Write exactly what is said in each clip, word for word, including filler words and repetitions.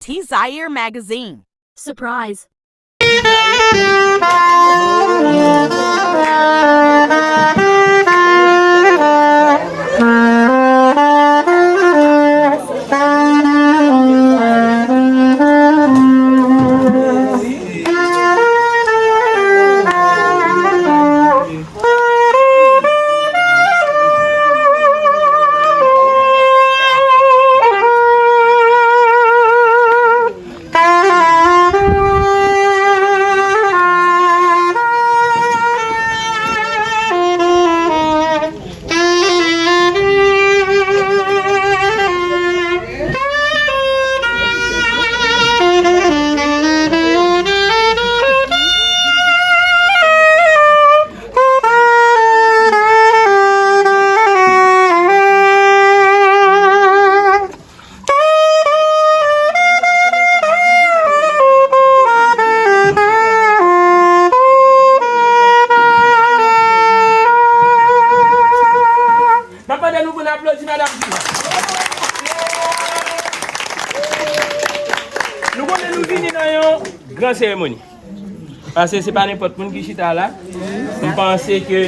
T-Zaire Magazine. Surprise. N ap mande nou pou n aplodi madanm Diva. Nou konnen nou vini nan yon gran seremoni. Paske se pa nenpòt moun ki chita la. M panse ke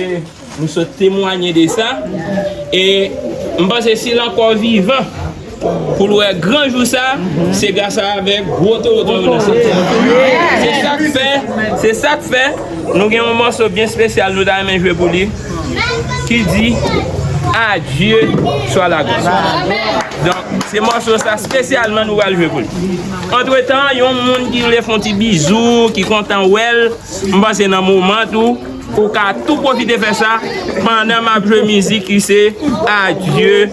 nou sot temwanye de sa. E m panse si l ankò vivan pou l wè gran jou sa, se gras a avèk gwo towo towo nan soti. Se sa k fè, se sa k fè nou gen yon mòso byen espesyal nou ta renmen jwe pou li ki di Adieu soit la gloire. Donk, se mòso sa espesyalman nou pral jwe pou li. Antretan, yon moun ki vle fè yon ti bizou, ki kontan wè l, m panse nan moman tou, ou ka tou pwofite fè sa pandan m ap jwe mizik ki se Adieu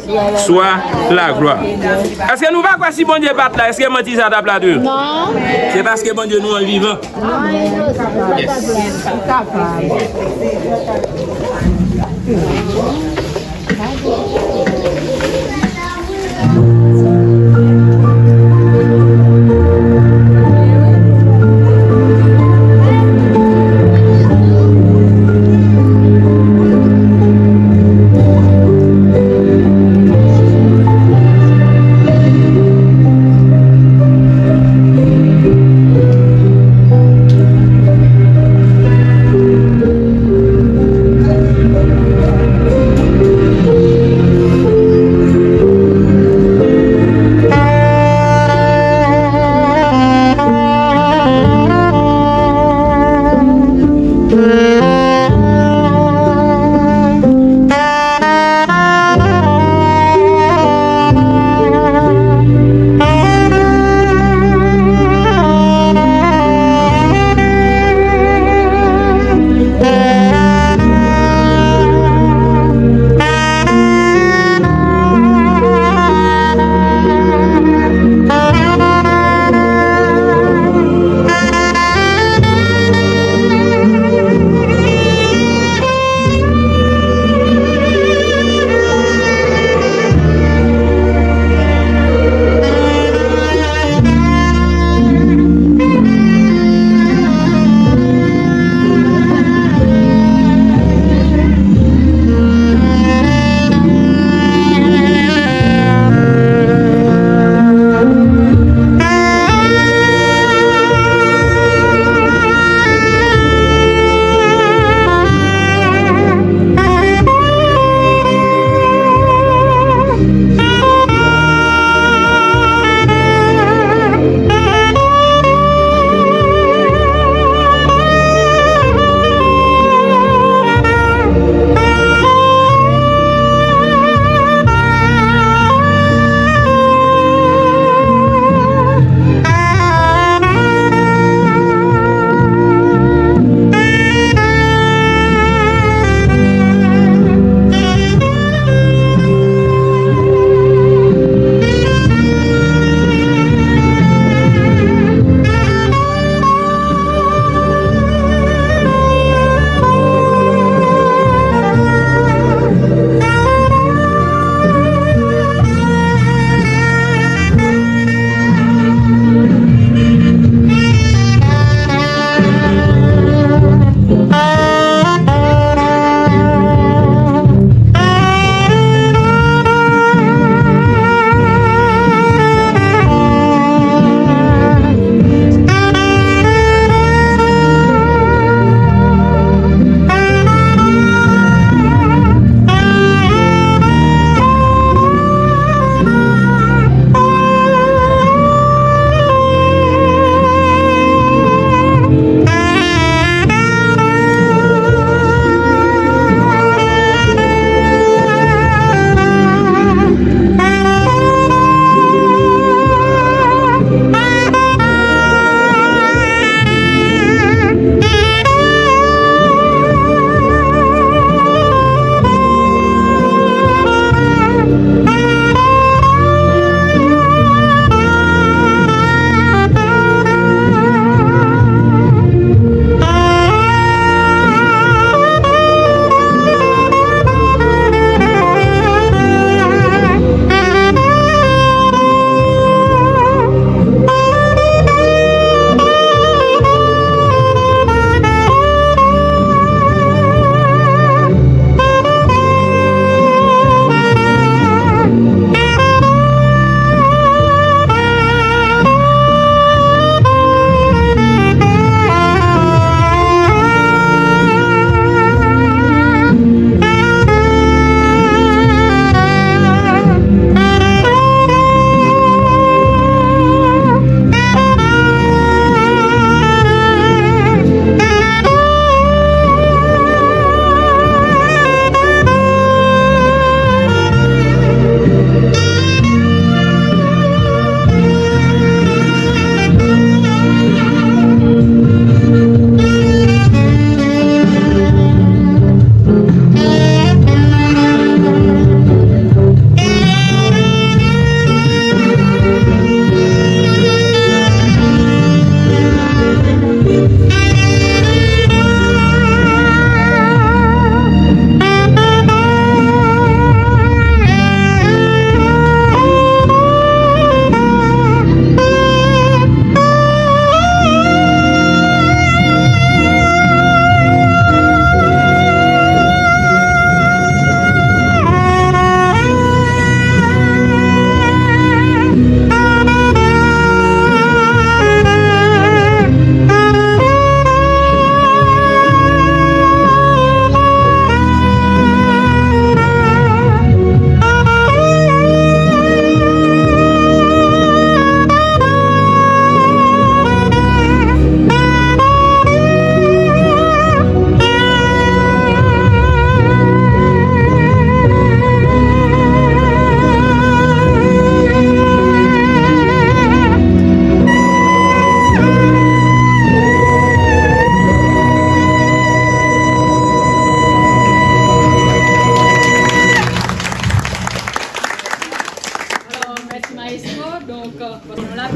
soit la gloire. Èske nou pa kwè si Bondye pa t la, èske manti sa t ap la toujou? Non. Se paske Bondye nou an vivan. Yes.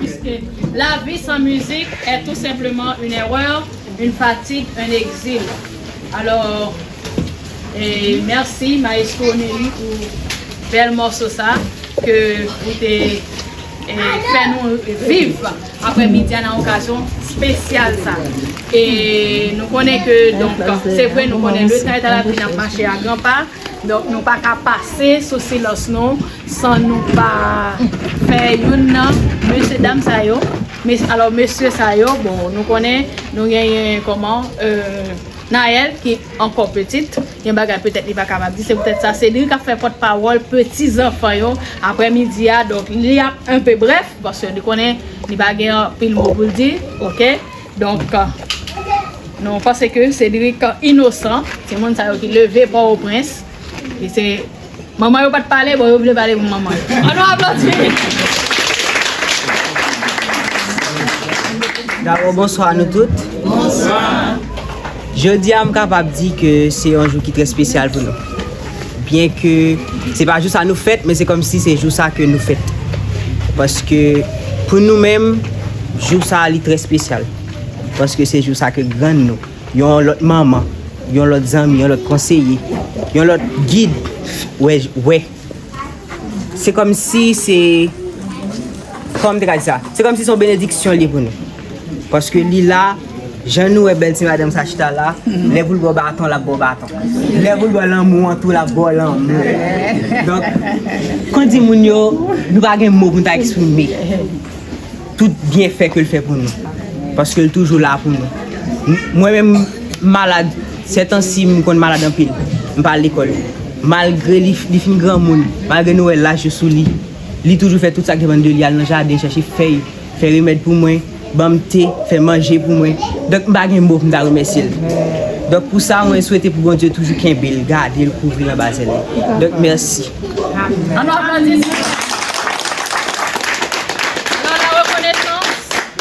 Puisque la vie sans musique est tout simplement une erreur, une fatigue, un exil. Alors, eh, merci Maestro Nelly pou bèl mòso sa ke ou te eh, fè nou viv aprè midi a nan okazyon espesyal sa. E nou konnen ke, donk, se vre, nou konnen le tan est à la pluie, n ap mache a gran pa. Donk, nou pa ka pase sou silans nou san nou pa fè youn nan mesye dam sa yo. Mes, alò, mesye sa yo, bon, nou konnen nou genyen kòman, euh, Naël ki ankò pitit, gen bagay petèt li pa kapab di. Se poutèt sa, se li k ap fè pòtpawòl peti zanfan yo aprè midi a. Donk, li ap enpe brèf, paske li konnen li pa gen anpil mo pou l di. Oke? Donk, nou panse ke Cédric inosan, timoun sa yo ki leve Pòtoprens. E se manman yo pa t pale, bon, yo vle pale pou manman yo. Ann nou aplodi. Dabò, bonswa nou tout. Bonswa. Jodi a, m kapab di ke se yon jou ki trè espesyal pou nou. Byenke se pa jou sa nou fèt, men se kòmsi se jou sa ke nou fèt. Paske pou nou menm, jou sa li trè espesyal. Paske se jou sa ke grann nou, yon lòt manman, yon lòt zanmi, yon lòt konseye, yon lòt gid, wè, wè. Se kòmsi se, kòman m te ka di sa? Se kòmsi se yon benediksyon li ye pou nou. Paske li la, jan nou wè bèl ti madanm sa chita la, lè pou l ba w baton, l ap ba w baton. Lè pou l ba w lanmou an tou, l ap ba w lanmou. Donk, kon di moun yo, nou pa gen mo pou n ta eksprime tout byenfè ke l fè pou nou. Paske l toujou la pou nou. M-, mwen menm, m malad. Sètansi, m konn malad anpil. M pa al lekòl. Malgre li, li fin granmoun, malgre nou wè laj yo sou li, li toujou fè tout sa k depann de li, al nan jaden, chèche fèy, fè remèd pou mwen, ban m te, fè manje pou mwen. Donk, m pa gen mo pou m ta remèsye l. Donk, pou sa, mwen swete pou Bondye toujou kenbe l, gade l, kouvri l anba zèl li. Donk, mèsi. Ann nou aplodi. Alors, la reconnaissance,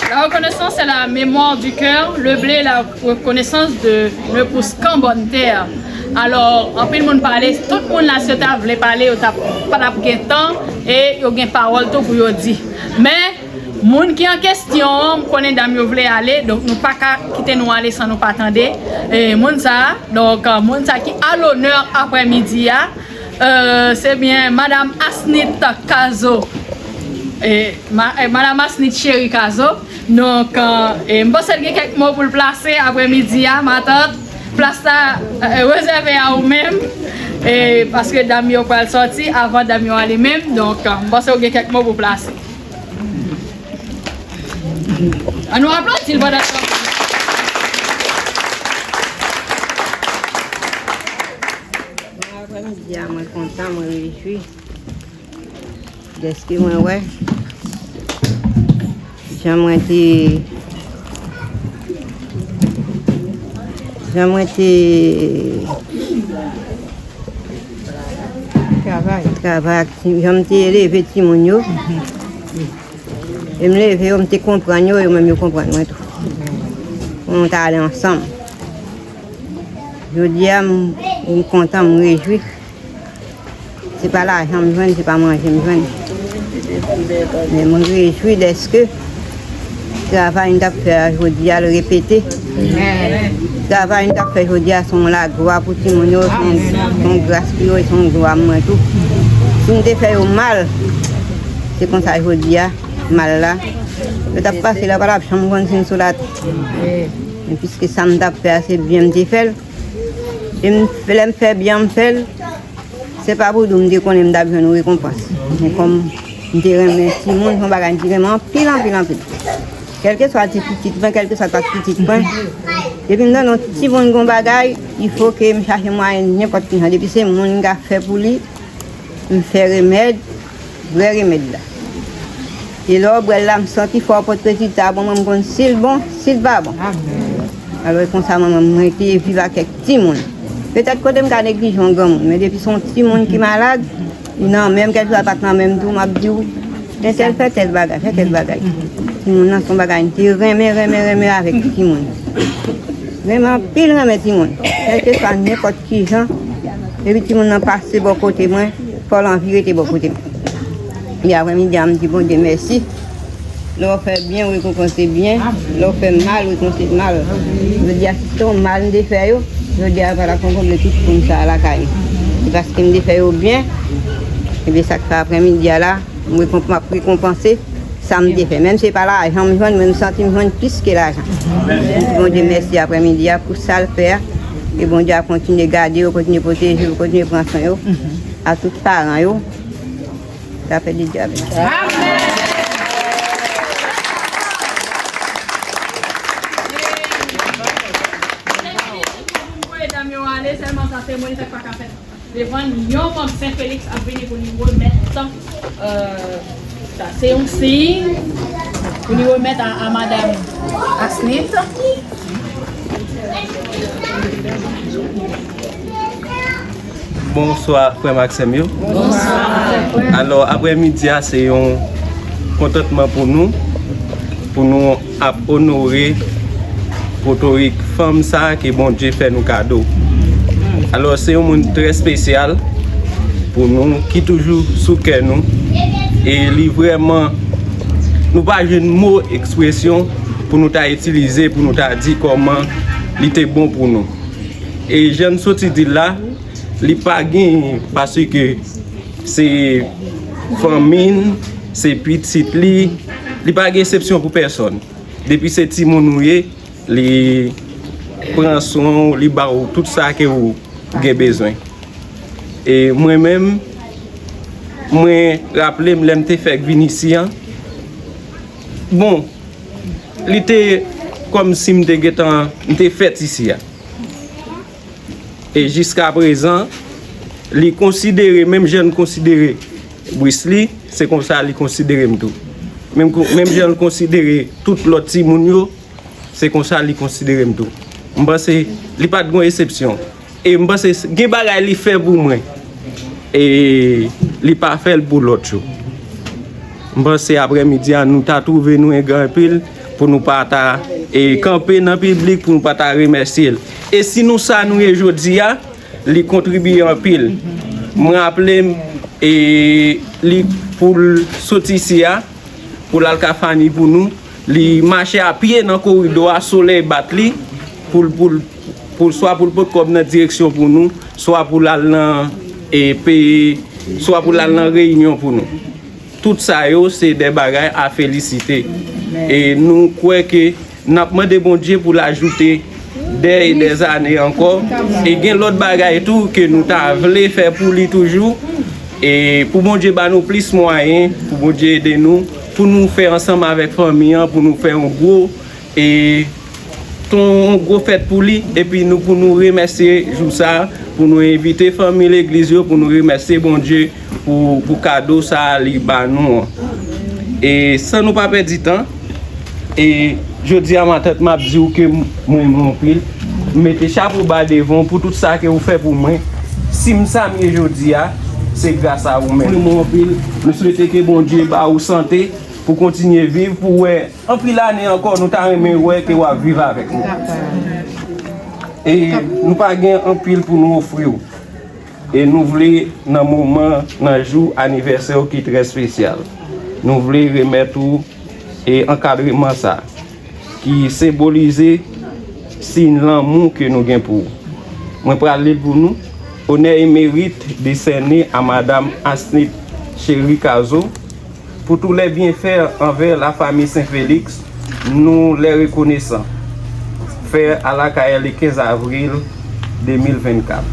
la reconnaissance, c'est la mémoire du cœur, le blé, la reconnaissance de ne pousse qu'en bonne terre. Alò, anpil moun pale, tout moun la, si yo ta vle pale, yo ta, pa t ap gen tan, e yo gen pawòl tou pou yo di. Men, moun ki an kesyon an, m konnen dam yo vle ale, donk nou pa ka kite nou ale san nou pa tande, e, moun sa a. Donk, moun sa ki a lonè aprè midi a, euh, se byen Madam Asnith Cazeau. E, ma-, e, Madam Asnith Chérie Cazeau. Donk, euh, e, m panse l gen kèk mo pou l plase aprè midi a, matant. Plas la, e, rezève a ou menm. E, paske dam yo pral sòti avan dam yo ale menm. Donk, euh, m panse w gen kèk mo pou plase. Ann nou aplodi l pandan l ap pale. Bon aprèmidi a, mwen kontan, mwen rejwi dèske mwen wè jan mwen te, jan mwen te travay, travay ak ti, jan m te leve timoun yo. E m leve yo, m te konprann yo, yo menm yo konprann mwen tou. Pou nou ta ale ansanm. Jodi a, m, m kontan, m rejwi. Se pa lajan m jwenn, se pa manje m jwenn. Men m rejwi dèske travay n t ap fè a jodi a, l repete. Travay n t ap fè jodi a, se yon laglwa pou timoun yo, se yon, se yon gras pou yo, e se yon glwa mwen tou. Si m te fè yo mal, se konsa jodi a, mal la, yo t ap pase la, pa t ap janm konn si m sou latè. Men piske sa m t ap fè a, se byen m te fè l. E m, lè m fè byen, m fè l. Se pa pou di w m te konnen m t ap jwenn yon rekonpans. Men kòm m te renmen timoun, se yon bagay m te renmen anpil, anpil, anpil. Kèlkeswa ti pitit mwen, kèlkeswa pa ti pitit mwen. Depi m tande yon timoun gen yon bagay, il faut que m chache mwayen nenpòt ki jan. Depi se moun m ka fè pou li, m fè remèd, vrè remèd la. E lè w bwè l la, m santi fò w pot rezilta a bon, mwen m konn si l bon, si l pa bon. Alò, e konsa mwen menm, mwen te viv ak kèk timoun. Petèt kote m ka neglije yon granmoun, men depi se yon timoun ki malad, li nan men m, kèlkeswa l pa t nan men m tou, m ap di w, entèl fè tèl bagay, fè tèl bagay. Timoun nan se yon bagay m te renmen, renmen, renmen avèk timoun. Renmen anpil, renmen timoun. Kèlkeswa nenpòt kijan, epi timoun nan pase bò kote mwen, fò l anvi rete bò kote m. E aprè midi a, m di Bondye mèsi. M Lè w fè byen, w rekonpanse byen. Lè w fè mal, w rekonpanse mal. Jodi a, si se yon mal m te fè yo, jodi a, yo pa t ap konkonble tout moun sa a lakay m. Se paske m te fè yo byen. Ebyen, sa k fè aprèmidi a la, m rekonp-, m ap rekonpanse sa m te fè. Menm si se pa lajan m jwenn, men m santi m jwenn plis ke lajan. M di Bondye mèsi aprèmidi a pou sa l fè a. E Bondye ap kontinye gade yo, kontinye pwoteje yo, kontinye pran swen yo. A tout paran yo. Zafè de dyab. Amèn. Pou m voye dam yo ale, sèlman sa seremoni sa k pa ka fèt devan yon manm Sen Felix ap vini pou li remèt, euh, sa se yon siy pou li remèt a, a madanm Asnith. Bonswa, frè m ak sè m yo. Bonswa. Alò, aprèmidi a, se yon kontantman pou nou, pou nou ap onore potorik fanm sa a ke Bondye fè nou kado. Alò, se yon moun trè espesyal pou nou, ki toujou sou kè nou. E li vrèman, nou pa jwenn mo, ekspresyon pou nou ta itilize, pou nou ta di kòman li te bon pou nou. E jan n soti di l la, li pa gen, paske se fanmi n, se pitit li, li pa gen eksepsyon pou pèsòn. Depi se timoun ou ye, li pran swen w, li ba w tout sa ke w gen bezwen. E mwen menm, mwen raple m lè m te fèk vin isi a, bon, li te kòmsi m te gentan, m te fèt isi a. E jiskaprezan, li konsidere, menm jan l konsidere Brisly, se konsa li konsidere m tou. Menm, menm jan l konsidere tout lòt timoun yo, se konsa li konsidere m tou. M panse li pa t gon eksepsyon. E m panse s-, gen bagay li fè pou mwen. E li pa fè l pou lòt yo. M panse aprèmidi a, nou ta twouve nou engra anpil pou nou pa ta, e, kanpe nan piblik pou nou pa ta remèsye l. E si nou sa nou ye jodi a, li kontribye anpil. Mwen raple m, e, li pou l soti isi a, pou l al Kafani pou nou, li mache a pye nan koridò a, solèy bat li, pou l, pou l, pou l, swa pou l pote kòb nan direksyon pou nou, swa pou l al nan, e, peyi, swa pou l al nan reyinyon pou nou. Tout sa yo, se de bagay a felisite. E nou kwè ke n ap mande Bondye pou l ajoute dè e dè zane ankò. E gen lòt bagay tou ke nou ta vle fè pou li toujou. E pou Bondye ba nou plis mwayen, pou Bondye ede nou, pou nou fè ansanm avèk fanmi an, pou nou fè yon gwo, e, ton, yon gwo fèt pou li, epi nou, pou nou remèsye jou sa a, pou nou envite fanmi legliz yo, pou nou remèsye Bondye pou, pou kado sa a li ba nou an. E san nou pa pèdi tan, e jodi a, matant, m ap di w ke m, m renmen w anpil. M mete chapo ba devan w pou tout sa ke w fè pou mwen. Si m sa m ye jodi a, se gras a ou menm. M renmen w anpil. M swete ke Bondye ba ou sante pou kontinye viv, pou wè anpil ane ankò, nou ta renmen wè ke w ap viv avèk nou. E nou pa gen anpil pou nou ofri w. E nou vle, nan moman, nan jou anivèsè w ki trè espesyal, nou vle remèt ou e ankadreman sa, ki senbolize siy lanmou ke nou gen pou ou. Mwen pral li l pou nou. Honneur et mérite décernés à Madame Asnith Chéry Cazeau, pour tous les bienfaits envers la famille Saint-Félix, nous les reconnaissants. Fait à la Cayenne le quinze avril deux mille vingt-quatre.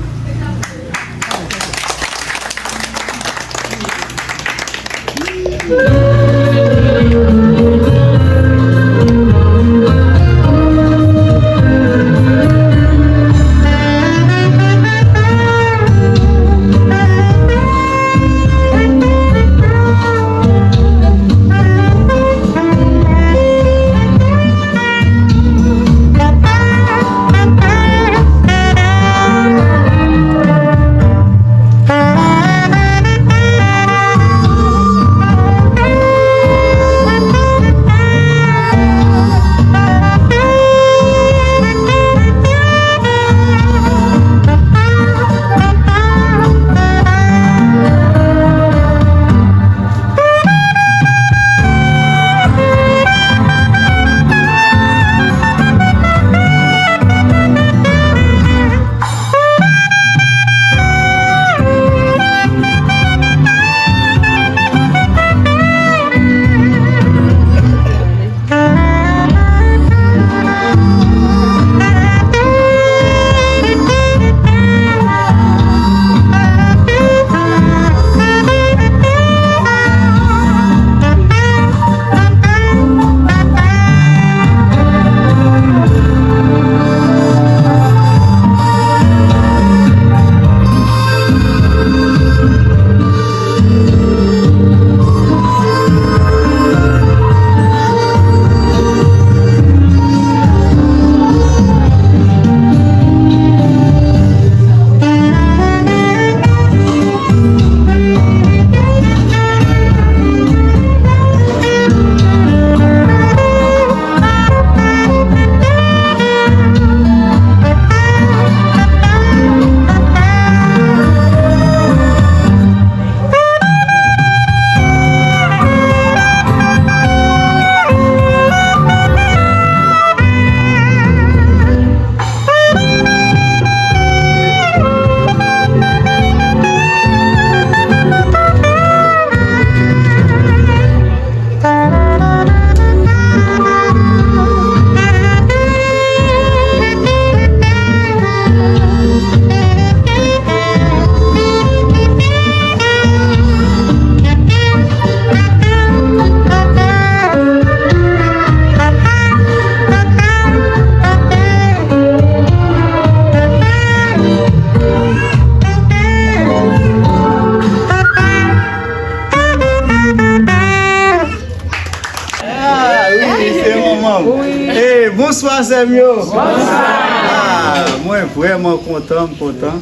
Wi. Hey, bonswa sè m yo. Bonswa. Ah, mwen vrèman kontan, m kontan.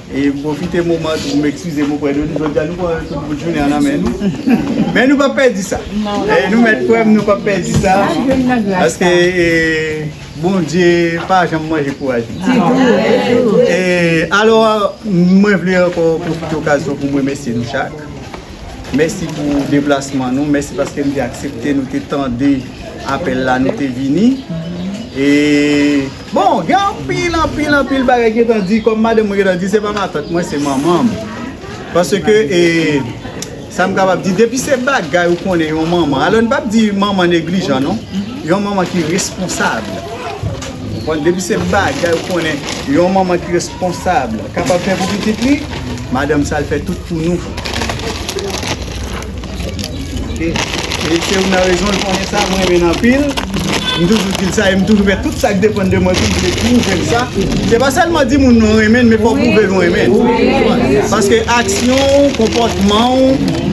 E m pwofite moman an tou pou m eskize m oprè de nou. Jodi a nou pran tout bout jounen an nan men nou. Men nou p ap pèdi sa. E nou mèt kwè m, nou p ap pèdi sa. Paske, eh, Bondye pa janm manje kouraj nou. E alò, mwen vle ankò pwofite okazyon pou m remèsye nou chak. Mèsi pou deplasman nou. Mèsi paske nou te aksepte, nou te tande apèl la, nou te vini. E, bon, gen anpil, anpil, anpil bagay ki gentan di. Kòm madanm mwen gentan di, se pa matant mwen, se manman m. Paske, e, sa m kapab di, depi se bagay ou konnen yon manman, alò n p ap di manman neglijan, non. Yon manman ki responsab. Ou konprann? Depi se bagay ou konnen, yon manman ki responsab, kapab fè pou pitit li, madanm sa l fè tout pou nou. Ok? E se youn nan rezon l konnen sa, mwen renmen l anpil. M toujou di l sa, e m toujou fè tout sa k depann de mwen pou m vle pwouve l sa. Se pa sèlman di moun nou renmen l, men fò w pwouve l ou renmen l. Paske aksyon w, konpòtman w,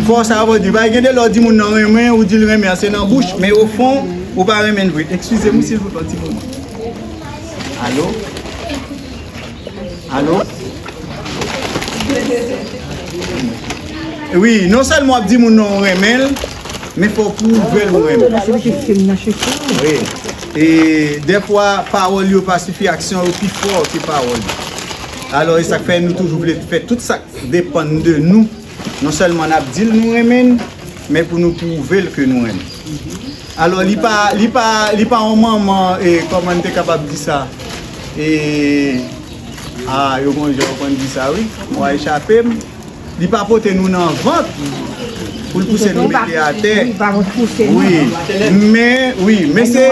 fò sa yo di. Paske gen de lè w di moun nan renmen, ou di l renmen an, se nan bouch, men o fon, ou pa renmen l vre. Eskize m, silvouplè, yon ti moman. Alo? Alo? Wi, non sèlman w ap di moun nan ou renmen l, men fò w pwouve l ou renmen l. Wi. E dèfwa, pawòl yo pa sifi, aksyon yo pi fò ke pawòl yo. Alò, e sa k fè nou toujou vle fè tout sa k depann de nou. Non sèlman n ap di l nou renmen l, men pou nou pwouve l ke nou renmen l. Alò, li pa, li pa, li pa yon manman, e, kòman n te kapab di sa? E, a, yo gon jan yo konn di sa, wi. Mo a echape m. Li pa pote nou nan vant pou l pouse nou mete atè. Wi, men, wi, men se,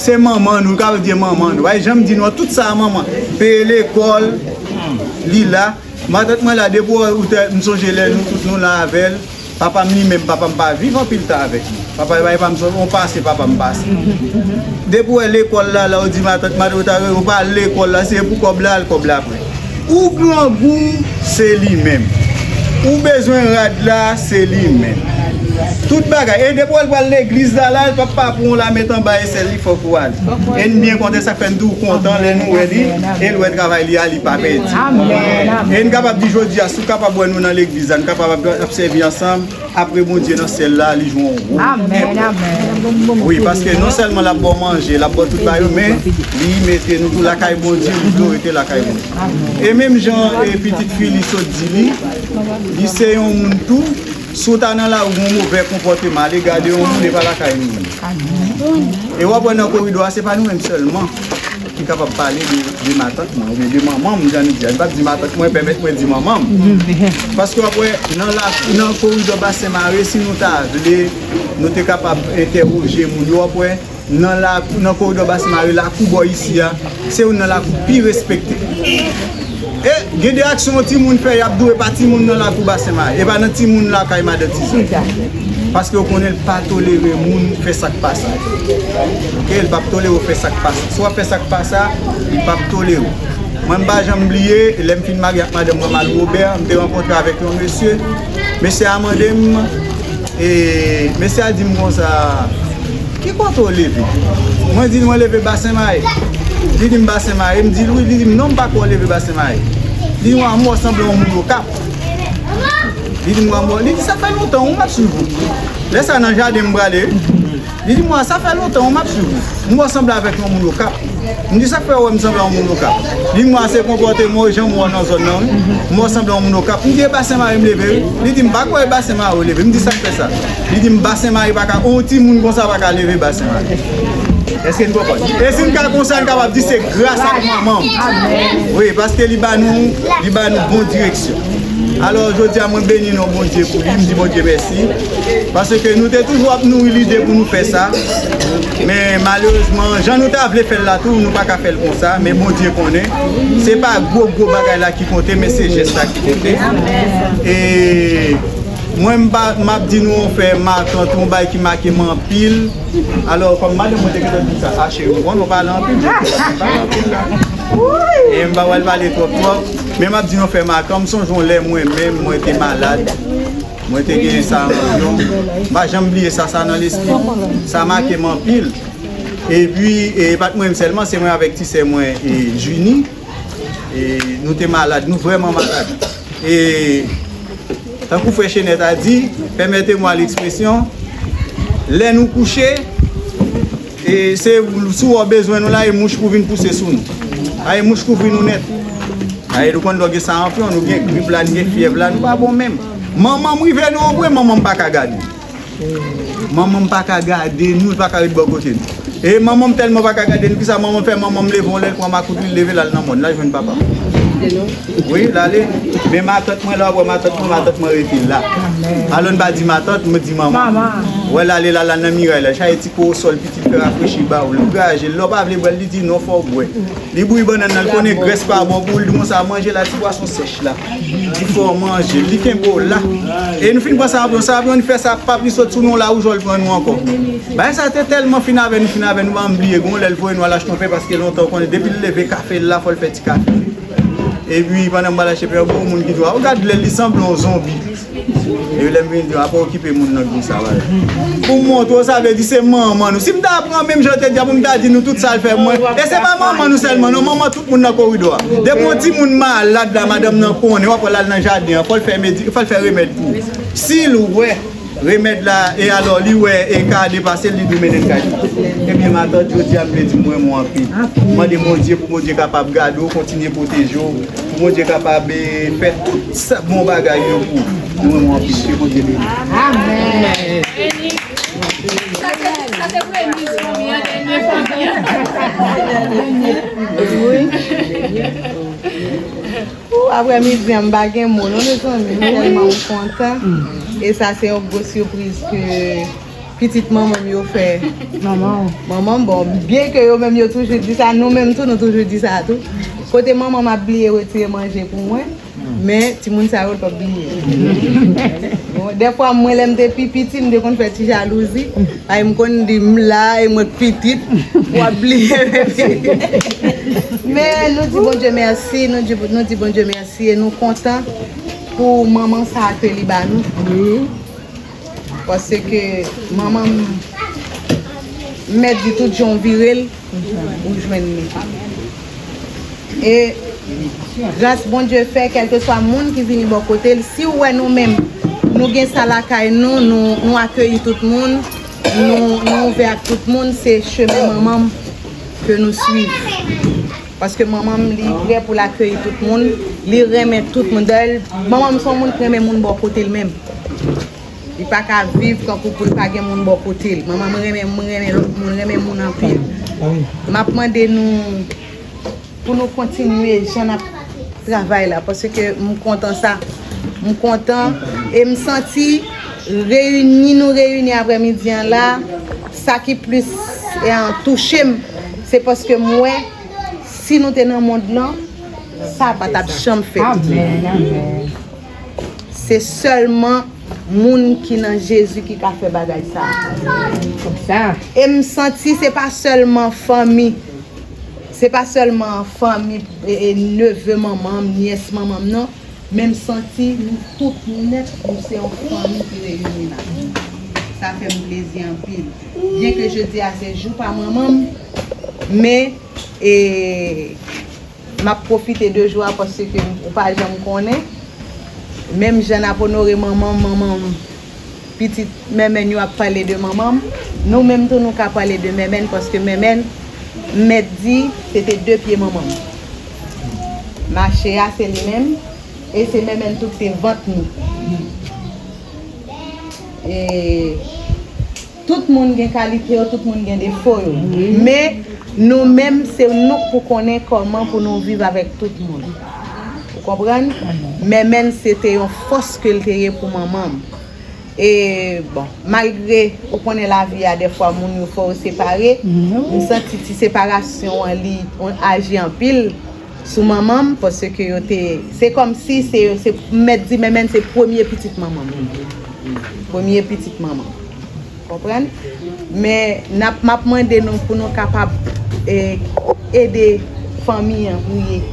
se manman nou, ka di manman nou. Pa janm di nou tout sa manman. Peye lekòl, li la. Matant mwen la, depi w, ou te, m sonje lè nou tout nou la avè l. Papa m li menm, papa m pa viv anpil tan avèk li. Papa, papa m, se yon pase papa m pase. Depi w wè lekòl la, la, ou di matant, matant, ou ta, ou pa al lekòl la, se pou kòb la, al kòb la apre. Ou grangou, se li menm. Ou bezwen rad la, se li menm. Tout bagay. E depi w wè l pral legliz la, la, l p ap pa pran w la, met anba esèl li, fòk ou al. E n byen kontan, sa k fè n tou kontan lè nou wè li, e l wè travay li a, li pa pèdi. E n kapab di jodi a, si w kapab wè nou nan legliz la, n kapab ap, ap sèvi ansanm, apre Bondye nan syèl la, li jwe yon wòl enpòtan. Wi, paske non sèlman l ap ba w manje, l ap ba w tout bagay yo, men li mete nou tou lakay Bondye, li vle w rete lakay Bondye. E menm jan, e, pitit fi li sot di li, li se yon moun tou, si w ta nan lari, w gen yon movè konpòteman, ale gade yon moun, e pa lakay nou. E w ap wè nan koridò a, se pa nou menm sèlman ki kapab pale de, de matant mwen, oubyen de manman m, jan nou di a. M p ap di matant mwen, pèmèt mwen di manman m. Paske w ap wè, nan la, nan koridò Basen Mare, si nou ta vle, nou te kapab entèwoje moun yo, w ap wè, nan lakou, nan koridò Basen Mare, lakou bò isi a, se youn nan lakou pi respekte. E gen de aksyon yon timoun fè, y ap di w e pa timoun nan lakou Basen Mare, e pa nan timoun lakay madan Tizan. Paske yo konnen l pa tolere moun fè sa k pa sa. Oke, l p ap tolere w fè sa k pa sa. Si w ap fè sa k pa sa, li p ap tolere w. Mwen, m pa janm bliye, lè m fin marye ak madanm mwen, Marie Robert, m te rankontre avèk yon mesye. Mesye a mande m, e, mesye a di m konsa, "Ki kote w leve?" Mwen di l, "Mwen leve Basen Mare." Li di m, "Basen Mare?" M di l, "Wi." Li di m, "Non, m pa kwè w leve Basen Mare." Li di m, "Wa, m wè w sanble yon moun Okap." Li di m, "Wa, m wè w." Li di, "Sa fè lontan, wi, m ap swiv ou." Lè sa nan jaden m prale, wi. Li di m, "Wa, sa fè lontan, wi, m ap swiv ou. M wè w sanble avèk yon moun Okap." M di, "Sa k fè w wè m sanble yon moun Okap?" Li di m, "Wa, se konpòteman w, jan m wè w nan zòn nan, wi. M wè w sanble yon moun Okap." M di, "E Basen Mare m leve, wi." Li di m, "M pa kwè e Basen Mare w leve." M di, "Sa k fè sa?" Li di m, "Basen Mare pa ka, yon timoun konsa pa ka leve Basen Mare." Èske n konprann? E si n ka konsa, n kapab di se gras ak manman m. Wi, paske li ba nou, li ba nou bon direksyon. Alò, jodi a, mwen beni non Bondye pou li, m di Bondye mèsi. Paske nou te toujou ap nouri lide pou nou fè sa. Men malerezman, jan nou ta vle fè l la tou, nou pa ka fè l konsa. Men Bondye konnen. Se pa gwo, gwo bagay la ki konte, men se jès la ki konte. E mwen, m pa, m ap di nou yon fè makan, yon bagay ki make m anpil. Alò, kòm madanm mwen te gentan di sa, a cheri, ou konn ou pale anpil, jodi a, ou pale anpil la. E m pa pral pale twòp, twòp. Men m ap di yon fè makan, m sonje yon lè mwen menm, mwen te malad. Mwen te gen sa nan yo. M pa janm bliye sa, sa nan lespri m. Sa make m anpil. Epi, e pa t mwen menm sèlman, se mwen avèk ti sè mwen, e, Junie. E nou te malad, nou vrèman malad. E tankou frè Chenèt a di, pèmète mwa lekspresyon, lè nou kouche, e se si w bezwen nou la, e mouch pou vin pouse sou nou. A, e mouch kouvri nou nèt. A, e nou konn lè w gen saranpyon, nou gen grip la, nou gen fyèv la, nou pa bon menm. Manman m rive nan yon pwen, manman m pa ka gade. Manman m pa ka gade nou, li pa ka ret bò kote nou. E manman m tèlman pa ka gade nou, kisa manman m fè? Manman m leve yon lè, l pran makout li, l leve l al nan mòn, l al jwenn papa m. Wi, l ale. Men matant mwen la, w ap wè matant mwen, matant mwen rete la. Alò n pa di matant, mwen di manman. Manman. Wè l ale la, l al nan miray la, chache ti kowosòl, pitit fè rafrechi ba w, l graje l, lè w pa vle bwè l, li di non, fò w bwè. Li bouyi bannann nan, li konnen grès pa bon pou l, li di konsa manje la, ti pwason sèch la. Li fè w manje, li kenbe w la. E nou fin pran saranpyon, saranpyon, nou fè sa, pap, li sot sou nou la, woujòl pran nou ankò. Bagay sa te tèlman fin avè nou, fin avè nou, m pa janm bliye, gen yon lè l voye nou al achte yon pen paske lontan w konnen depi l leve kafe l la, fò l fè ti kafe. Epi pandan m pral achte pen an, gen yon moun ki di w, "A, w gad lè l, li sanble yon zonbi." Epi lè m vin di w, "A, pa okipe moun nan konsa, bagay." Pou m montre w, sa vle di se manman nou. Si m ta pran menm jan w te di a, pou m ta di nou tout sa l fè mwen. E se pa manman nou sèlman, non, manman tout moun nan koridò a. Depi yon timoun malad la, madanm nan konnen, w ap wè l al nan jaden an, fò l fè medi-, fò l fè remèd pou ou. Si l wè remèd la, e alò, li wè e ka depase l, li di w mennen l kay li. Ebyen, matant, jodi a, m vle di m renmen w anpil. M mande Bondye pou Bondye kapab gade w, kontinye pwoteje w, pou Bondye kapab, e, fè tout sa, bon bagay yo pou ou. M renmen w anpil, ke Bondye beni w. Amèn. Sa se, sa se premye fanmi an, dènye fanmi an. Pou aprèmidi an, m pa gen mo non, mezanmi. M tèlman kontan. E sa se yon gwo sipriz ke pitit manman m yo fè. Manman w. Manman m, bon, byen ke yo menm yo toujou di sa, nou menm tou, nou toujou di sa tou. Kote manman m ap bliye retire manje pou mwen, men timoun sa yo, l p ap bliye. Bon, dèfwa, mwen, lè m te pi piti, m te konn fè ti jalouzi. Ay, m konn di m la, e mwen k pitit, w ap bliye. Men nou di Bondye mèsi, nou di, nou di Bondye mèsi e nou kontan pou manman sa a ke li ba nou. Wi. Paske manman m, m mèt di tout jan w vire l, ou jwenn li. E gras Bondye fè, kèlkeswa moun ki vini bò kote l, si w wè nou menm, nou gen sa lakay nou, nou, nou akeyi tout moun, nou, nou ouvè ak tout moun, se chemen manman m ke nou swiv. Paske manman m, li prè pou l akeyi tout moun, li renmen tout moun. Dayè, manman m se yon moun ki renmen moun bò kote l menm. Li pa ka viv tankou pou l pa gen moun bò kote l. Manman m renmen, m renmen lòt moun, renmen moun anpil. M ap mande nou pou nou kontinye jan n ap travay la, paske m kontan sa. M kontan e m santi reyini nou reyini aprèmidi an la, sa ki plis, e, touche m, se paske m wè si nou te nan mond lan, sa pa t ap janm fèt. Amèn, amèn. Se sèlman moun ki nan Jezi ki ka fè bagay sa a. Konsa. E m santi se pa sèlman fanmi, se pa sèlman fanmi, e, e, neve manman m, nyès manman m, non. Men m santi nou tout nèt, nou se yon fanmi ki reyini la. Sa fè m plezi anpil. Byenke jodi a se jou pa manman m, men, e, m ap pwofite de jou a paske ou pa janm konnen. Menm jan n ap onore manman m, manman m, pitit Mèmèn yo ap pale de manman m, nou menm tou nou ka pale de Mèmèn paske Mèmèn, m mèt di, se te de pye manman m. Mache a, se li menm, e se Mèmèn tou ki te vant nou. E tout moun gen kalite yo, tout moun gen defo yo. Men, nou menm, se nou k pou konnen kòman pou nou viv avèk tout moun. Ou konprann? Mèmèn, se te yon fòs ke l te ye pou manman m. E, bon, malgre, ou konnen lavi a, dèfwa moun yo fè w separe, m santi ti separasyon an, li aji anpil sou manman m, paske yo te, se kòmsi se, se, m mèt di, Mèmèn se premye pitit manman m. Premye pitit manman m. Konprann? Men n ap, m ap mande nou pou nou kapab, e, ede fanmi an priye.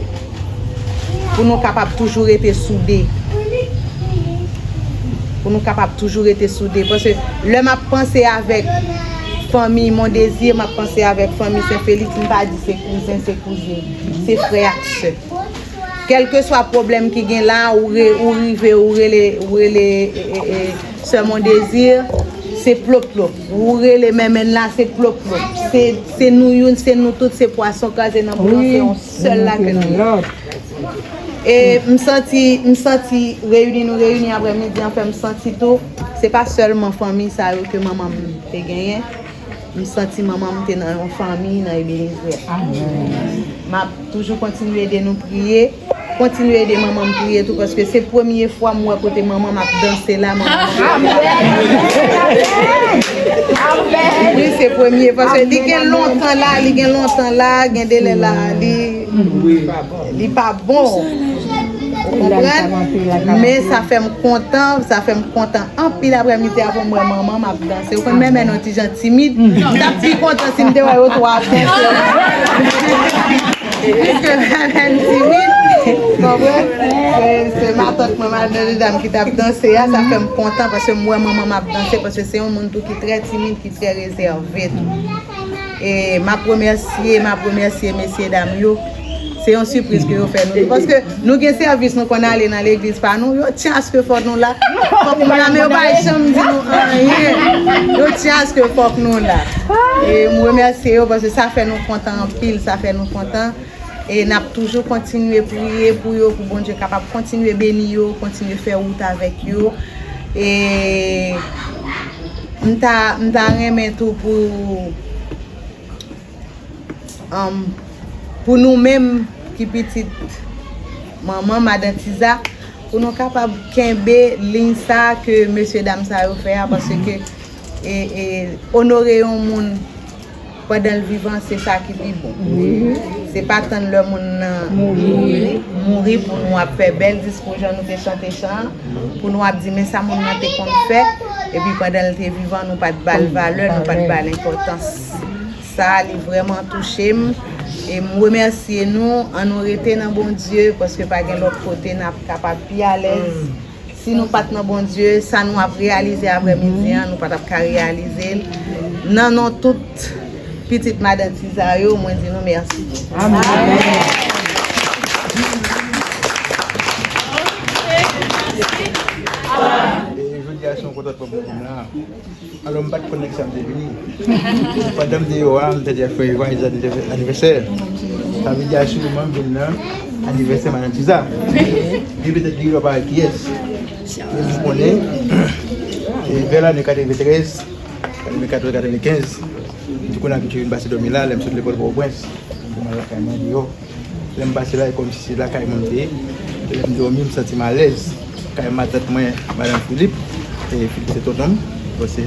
Pou nou kapab toujou rete soude. Pou nou kapab toujou rete soude. Paske lè m ap panse avèk Fanmi Mondésir, m ap panse avèk fanmi Sen Feliks, m pa di se kouzen, se kouzin, se frè ak sè. Kèlkeswa pwoblèm ki gen la, ou, re, ou rive, ou rele, ou rele e, e, e, sè Mondésir, se plop plop. Ou rele mèmèn la, se plop plop. Se, se nou youn, se nou tout, se pwason kraze nan bouyon, se yon sèl la ke nou ye. E m santi, m santi reyini nou reyini aprè midi an fè m santi tou, se pa sèlman fanmi sa yo ke manman m te genyen. M santi manman m te nan yon fanmi nan Ebenezè. M ap toujou kontinye ede nou priye. Kontinye ede manman m priye tou, paske se premye fwa m wè kote manman m ap danse la, manman m. Wi, se premye, paske li gen lontan la, li gen lontan la, gen de lè la, li, li pa bon. Ou konprann? Men sa fè m kontan, sa fè m kontan anpil aprèmidi a pou m wè manman m ap danse. Ou konn mèmèn yon ti jan timid. M t ap pi kontan si m te wè yo twa ap danse. Piske mèmèn timid, konprann? Se, se matant mwen, Madam Dam, ki t ap danse a, sa fè m kontan paske m wè manman m ap danse, paske se yon moun tou ki trè timid, ki trè rezève tou. E m ap remèsye, m ap remèsye mesye dam yo. Se yon sipriz ke yo fè nou. Paske nou gen sèvis nou konn ale nan legliz pa nou, yo tchaske fòk nou la. Fòk nou la, men yo pa janm di nou anyen. Yo tchaske fòk nou la. E m remèsye yo paske sa fè nou kontan anpil, sa fè nou kontan. E n ap toujou kontinye priye pou yo, pou Bondye kapab kontinye beni yo, kontinye fè wout avèk yo. E m ta, m ta renmen tou pou, um, pou nou menm ki pitit manman, Madan Tiza, pou nou kapab kenbe liy sa ke mesye dam sa yo fè a, paske e, e, onore yon moun pandan l vivan, se sa ki pi bon. Se pa tann lè moun nan mouri pou nou ap fè bèl diskou jan nou te chante chan an, pou nou ap di, men sa moun nan te konn fè, epi pandan l te vivan, nou pa t ba l valè, nou pa t ba l enpòtans. Sa, li vrèman touche m. E m remèsye nou, ann nou rete nan Bondye, paske pa gen lòt kote n ap kapab pi alèz. Si nou pa t nan Bondye, sa nou ap reyalize aprèmidi an, nou pa t ap ka reyalize l. Nan non tout pitit Madan Tiza yo, mwen di nou mèsi. Amèn. E jodi a, se yon kontantman pou mwen la. Alò, m pa t konn nèg sa m te vini. Pandan m deyò a, m tande frè Ivan, li di anivèsè. Sa vle di, asireman, m vin nan anivèsè Madan Tiza. Li petèt li pa kiyès. Men m konnen, e vè lane katreventrèz, katreven, katrevenkenz, m te konn abitye vin pase dòmi la, lè m sot lekòl Pòtoprens, pou m al lakay mwen deyò. Lè m pase la, e kòmsi se lakay mwen m te ye. Lè m dòmi, m santi m alèz. Kay matant mwen, Madan Filip, e Filip se tonton m. Bon, se,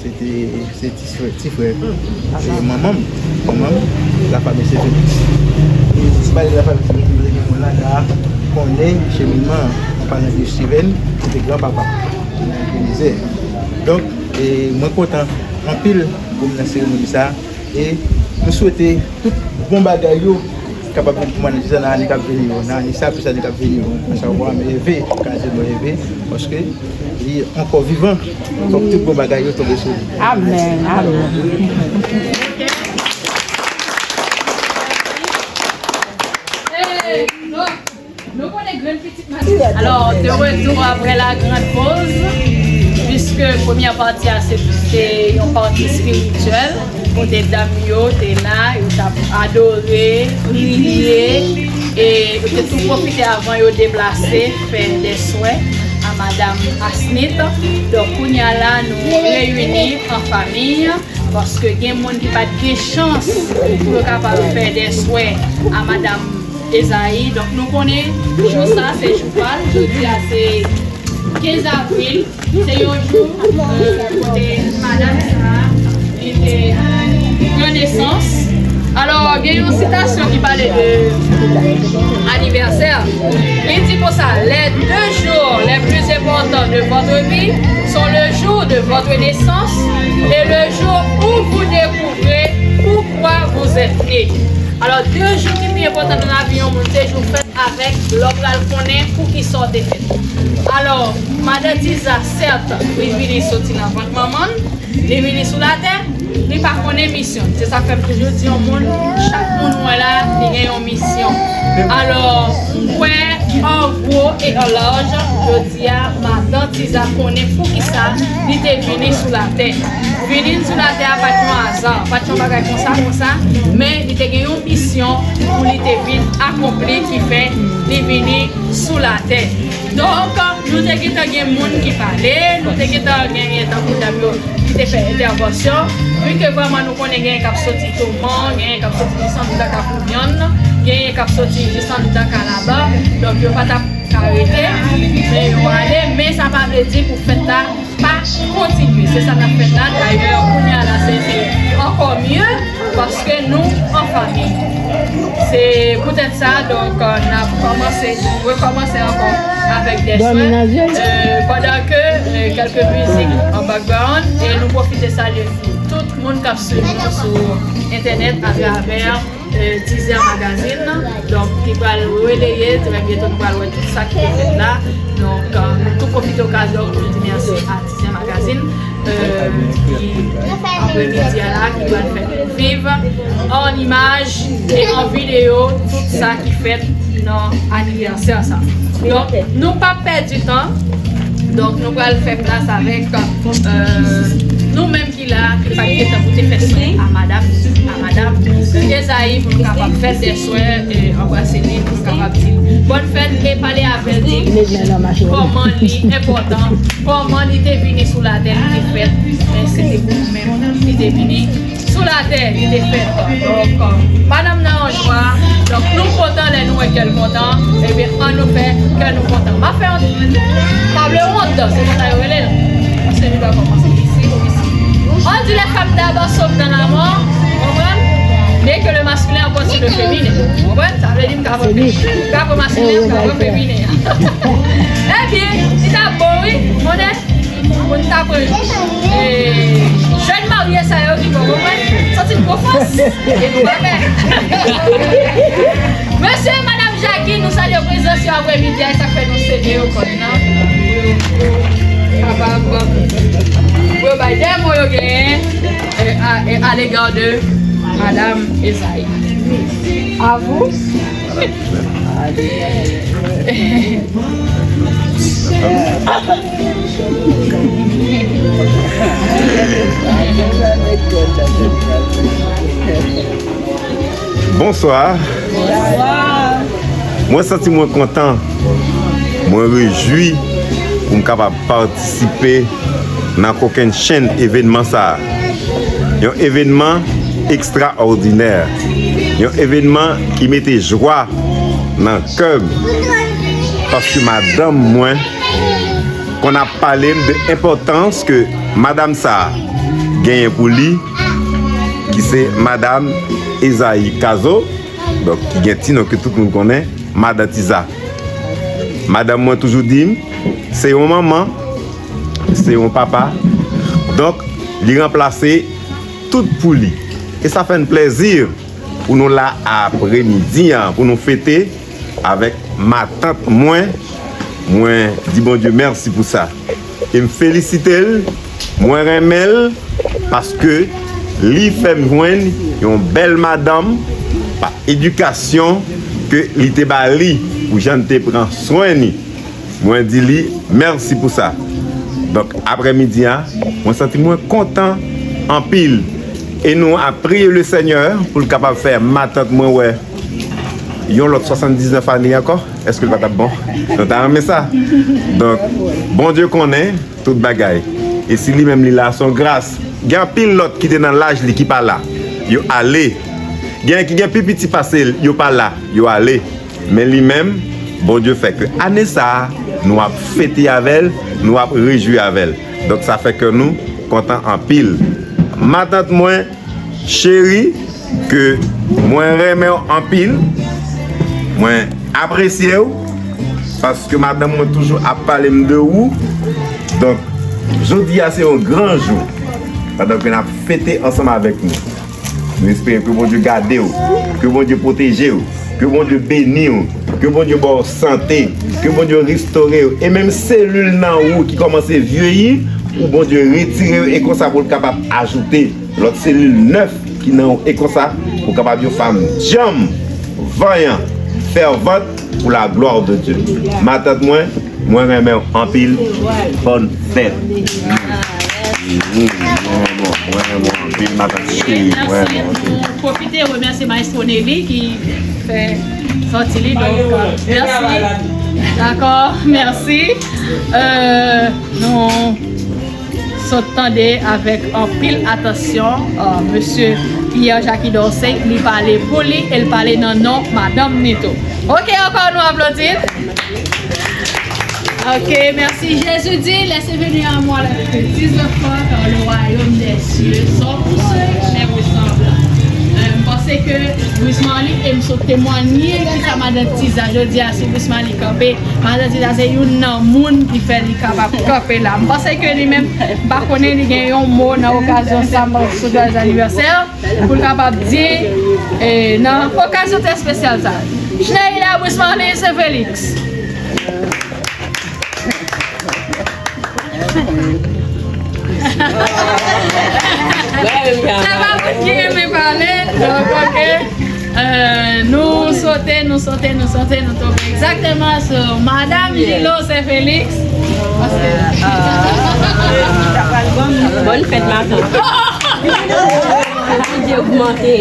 se te, se ti frè, ti frè, e manman m, manman m, lafanmi se Felix. E si m pale lafanmi se Felix, m te gen moun la ka konnen cheminman an, an palan de Steven, se te granpapa m, Eliezer. Donk, e mwen kontan anpil pou m nan seremoni sa a. E nou swete tout bon bagay yo kapab vin pou Madan Tiza nan ane k ap vini yo, nan ane sa plis ane k ap vini yo. Asavwa, mwen Eve, ka di mwen Eve, paske li ankò vivan. Fòk tout bon bagay yo tonbe sou li. Amèn, amèn. Nou konnen grenn pitit madanm. Alò, de retour après la grande pause, puisque premyè pati a se, se yon pati espirityèl, kote dam yo te la, yo t ap adore, priye, e yo te tou pwofite avan yo deplase, fè de swè a Madanm Asnith. Donk, kounye a la, nou reyini an fanmi, paske gen moun ki pa t gen chans pou yo kapab fè de swè a Madanm Ezayi. Donk, nou konnen jou sa, se jou pa l. Jodi a, se kenz avril. Se yon jou, euh, kote madanm sa, li te pran nesans. Alò, gen yon sitasyon ki pale de anivèsè. Li di konsa, les deux jours les plus importants de votre vie sont le jour de votre naissance et le jour où vous découvrez pourquoi vous êtes né. Alò, de jou ki pi enpòtan nan lavi yon moun, se jou fèt avèk lè w pral konnen poukisa w te fèt. Alò, madan Tiza, sèt, li vini soti nan vant manman l, li vini sou latè, li pa konnen misyon l. Se sa k fè m toujou di yon moun, chak moun ou wè la, li gen yon misyon. Alò, m kwè, an gwo e an laj, jodi a, madan Tiza konnen poukisa li te vini sou latè. Vini l sou latè a pa t yon aza, pa t yon bagay konsa, konsa, men li te gen yon misyon pou li te vin akonpli ki fè li vini sou latè. Donk, nou te gentan gen moun ki pale, nou te gentan genyen tankou dam yo ki te fè entèvansyon, vi ke vrèman nou konnen genyen k ap soti Toman, genyen k ap soti jis anndan Kafouvyann, genyen k ap soti jis anndan Kalaba, donk yo pa t ap ka rete, men yo ale, men sa pa vle di pou fèt la pa kontinye. Se sa n ap fèt la, dayè, kounye a la, se, se ankò mye, paske nou an fanmi. Se poutèt sa, donk, euh, n ap kòmanse, rekòmanse ankò avèk de swè, euh, pandan ke, euh, kèlke mizik an background, e nou pwofite salye tout moun k ap swiv nou sou entènèt atravè euh, Tizè Magazine, donk, ki pral releye, trè byento nou pral wè tout sa ki te fèt la. Donk, euh, nou tou pwofite okazyon pou nou di mèsi a Tizè Magazine, euh, ki, aprèmidi a la, ki pral fè nou viv an imaj e an videyo tout sa ki fèt nan anivèsè sa. Donk, nou p ap pèdi tan. Donk, nou pral fè plas avèk, euh, nou menm ki la, ki pa t gentan pou te fè swè a madanm, a madanm Ezayi, pou nou kapab fè de swè, e anbrase li, pou nou kapab di l bòn fèt e pale avè l, di l kòman li enpòtan, kòman li te vini sou latè, li te fèt, men se te pou nou menm li te vini sou latè, li te fèt. Donk, madanm nan an jwa, donk nou kontan lè nou wè kè l kontan, ebyen, ann nou fè kè nou kontan. M ap fè yon, pa vle wont, se konsa yo rele l. Paske li va kòmanse isi, isi. On dit les femmes d'abord sauf dans l'amour, ou konprann? Mais que le masculin emporte sur le féminin, ou konprann? Sa vle di m ka pran, m ka pran maskilen, m ka pran feminen an. Ebyen, li t ap bon, wi, konnen, pou n ta pran, e, jèn marye sa yo ki bon, ou konprann? Santi n gwo fòs, e nou pa pè. Mesye, madanm Jackie, nou salye prezans yo aprèmidi a, e sa k fè nou sede yo kòd nan, pou yo kapab, pou yo bay de mo yo genyen, e, a, e, à l'égard de Madame Esaïe. À vous. Bonswa. Bonswa. Mwen santi mwen kontan. Mwen rejwi pou m kapab patisipe nan kokennchenn evènman sa a. Yon evènman ekstraòdinè. Yon evènman ki mete jwa nan kè m. Paske madanm mwen konn ap pale m de enpòtans ke madanm sa a genyen pou li, ki se madanm Ezayi Kazo, donk, ki gen ti non ke tout moun konnen, Madan Tiza. Madanm mwen toujou di m, se yon manman, se yon papa. Donk, li ranplase tout pou li. E sa fè n plèzi pou nou la aprèmidi an, pou nou fete avèk matant mwen. Mwen di Bondye mèsi pou sa. E m felisite l, mwen renmen l, paske li fè m jwenn yon bèl madanm pa edikasyon ke li te ba li pou jan l te pran swen li. Mwen di li mèsi pou sa. Donk, aprèmidi a, mwen santi mwen kontan anpil. E nou ap priye le Senyè pou l kapab fè matant mwen wè yon lòt swasanndiznèf ane ankò. Èske l pa t ap bon? Nou ta renmen sa. Donk, Bondye konnen tout bagay. E si li menm li la, se yon gras. Gen anpil lòt ki te nan laj li ki pa la. Yo ale. Gen ki gen pi piti pase l, yo pa la. Yo ale. Men li menm, Bondye fè ke ane sa a, nou ap fete avè l, nou ap rejwi avè l. Donk, sa fè kè nou kontan anpil. Matant mwen cheri, ke mwen renmen w anpil, mwen apresye w, paske madanm mwen toujou ap pale m de ou. Donk, jodi a se yon gran jou, pandan ke n ap fete ansanm avèk nou. Nou espere ke Bondye gade w, ke Bondye pwoteje w, ke Bondye beni w, ke Bondye ba w sante, ke Bondye restore w. E menm selil nan ou ki kòmanse vyeyi, pou Bondye retire yo e konsa pou l kapab ajoute lòt selil nèf ki nan ou e konsa pou w kapab yon fanm djanm, vanyan, fèvant pour la gloire de Dieu. Matant mwen, mwen renmen w anpil. Bòn fèt. Mwen renmen w, mwen renmen w anpil, matant cheri, mwen renmen w anpil. Pwofite remèsye Maestro Nelly ki fè sòti li, donk, euh, mèsi. Dakò, mèsi. Euh, nou sot tande avèk anpil atansyon, euh, mesye Pierre Jackie Dorcé, li pale pou li e l pale nan non madanm ni tou. Ok, ankò nou aplodi l. Ok, merci. Jésus dit, laissez venir à moi les petits enfants, car le royaume des cieux sont pour ceux qui les ressemblent. Euh, m panse ke Bruce Marley, e m sot temwanye kisa madan Tiza jodi a, si Bruce Marley kanpe, madan Tiza se youn nan moun ki fè li kapab kanpe la. M panse ke li menm, m pa konnen li gen yon mo nan okazyon sa, sou joyeux anniversaire, pou l kapab di, eh, nan okazyon trè espesyal sa. Chney la, Bruce Marley, se Félix. Se pa moun ki renmen pale, donk, ok. Euh, nou sote, nou sote, nou sote, nou tonbe egzakteman sou Madam Gilo, se Félix. Paske Bòn fèt, matant. Bondye ogmante.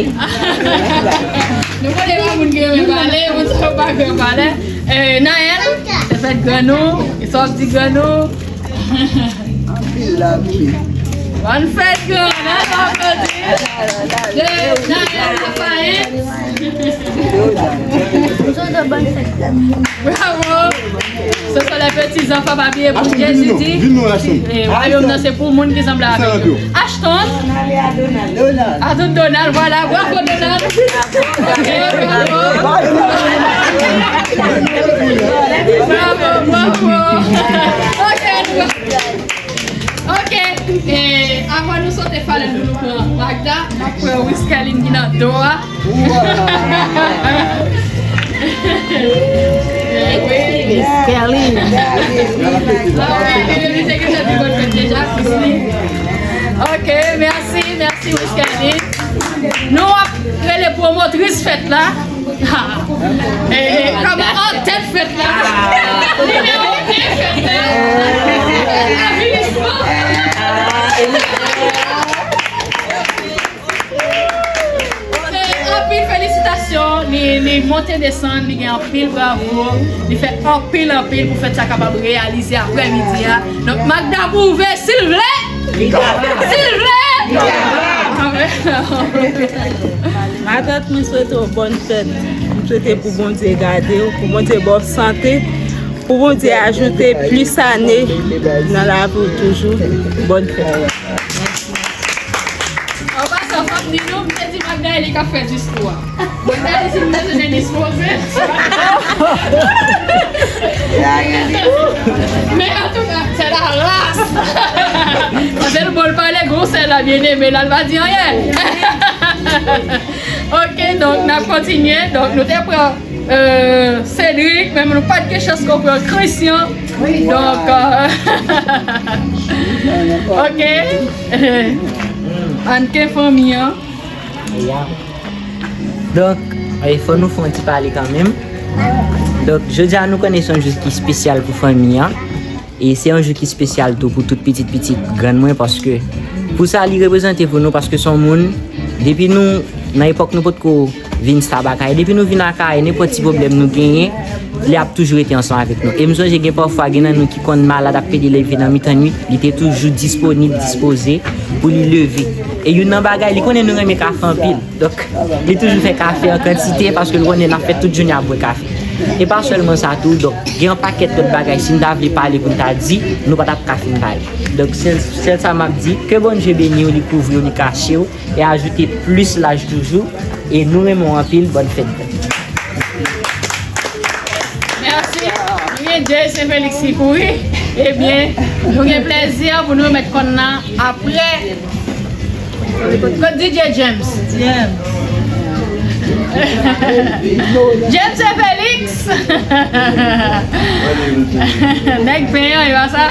Nou konnen pa moun ki renmen pale, moun sa yo pa renmen pale. Eh, Naël, se fèt grann ou, e sa w ap di grann ou? Anpil lavi. Bòn fèt grann, hein, nou aplodi. De Naël Raphaël. Bravo. Ce sont les petits enfants, pa bliye pou Jésus dit, eh, wayòm nan se pou moun ki sanble avèk yo. Ashton. Ashton Donald, voilà, bravo Donald. Bravo. Bravo, bravo. Ok, nou Ok, e, avan nou sote falèn pou nou pran Magda, n ap pran Wiskelin ki nan do a. Wiskelin. Ok, mèsi, mèsi Wiskelin. Nou ap rele pwomotris fèt la. Ha! E, e, kòman antèt fèt la? Nimewo en fèt la. Avilisman. E, anpil felisitasyon. Li, li monte desann, li gen anpil bravo. Li fè anpil, anpil pou fèt sa kapab reyalize aprèmidi a. Donk, Magda pwouve, silvouplè! Silvouplè! Matant, mwen swete w bòn fèt. M swete pou Bondye gade w, pou Bondye ba w sante, pou Bondye ajoute plis ane nan lavi w toujou. Bòn fèt. An pasan, fò m di nou, m te di Magda e li k ap fè diskou a. Mwen ta di si m bezwen endispoze. Men antouka, se la ras. Paske l bon l pale, gon sèl la byeneme, la l pa di anyen. Ok, donk, n ap kontinye. Donk, nou te pran, euh, Cédric, men nou pa t gen chans konprann Christian. Donk, euh, ok. Ann ke fanmi an. Ya. Donk, e, fò nou fè yon ti pale kanmenm. Donk, jodi a nou konnen se yon jou ki espesyal pou fanmi an. E se yon jou ki espesyal tou pou tout pitit pitit grann mwen, paske pou sa li reprezante pou nou, paske se yon moun, depi nou, nan epòk nou potko vin Star Akayè, depi nou vin Akayè, nenpòt ti pwoblèm nou genyen, li ap toujou rete ansanm avèk nou. E m sonje gen pafwa, gen nan nou ki konn malad, ap pede leve nan mitan nwit, li te toujou disponib, dispoze pou li leve. E youn nan bagay, li konnen nou renmen kafe anpil. Donk, li toujou fè kafe an kantite paske l konnen n ap fè tout jounen ap bwè kafe. E pa sèlman sa tou, donk, gen yon pakèt lòt bagay, si n ta vle pale pou n ta di, nou pa t ap ka fin pale. Donk, sèl, sèl sa m ap di, ke Bondye beni w, li kouvri w, li kache w, e ajoute plis laj toujou. E nou renmen w anpil, bòn fèt. Mèsi. Nou gen Jay Saint Felix ki kouri. Ebyen, nou gen plèzi pou nou remèt kòn nan apre Kot D J James? James. James e Felix. Nèg penyen, e pa sa?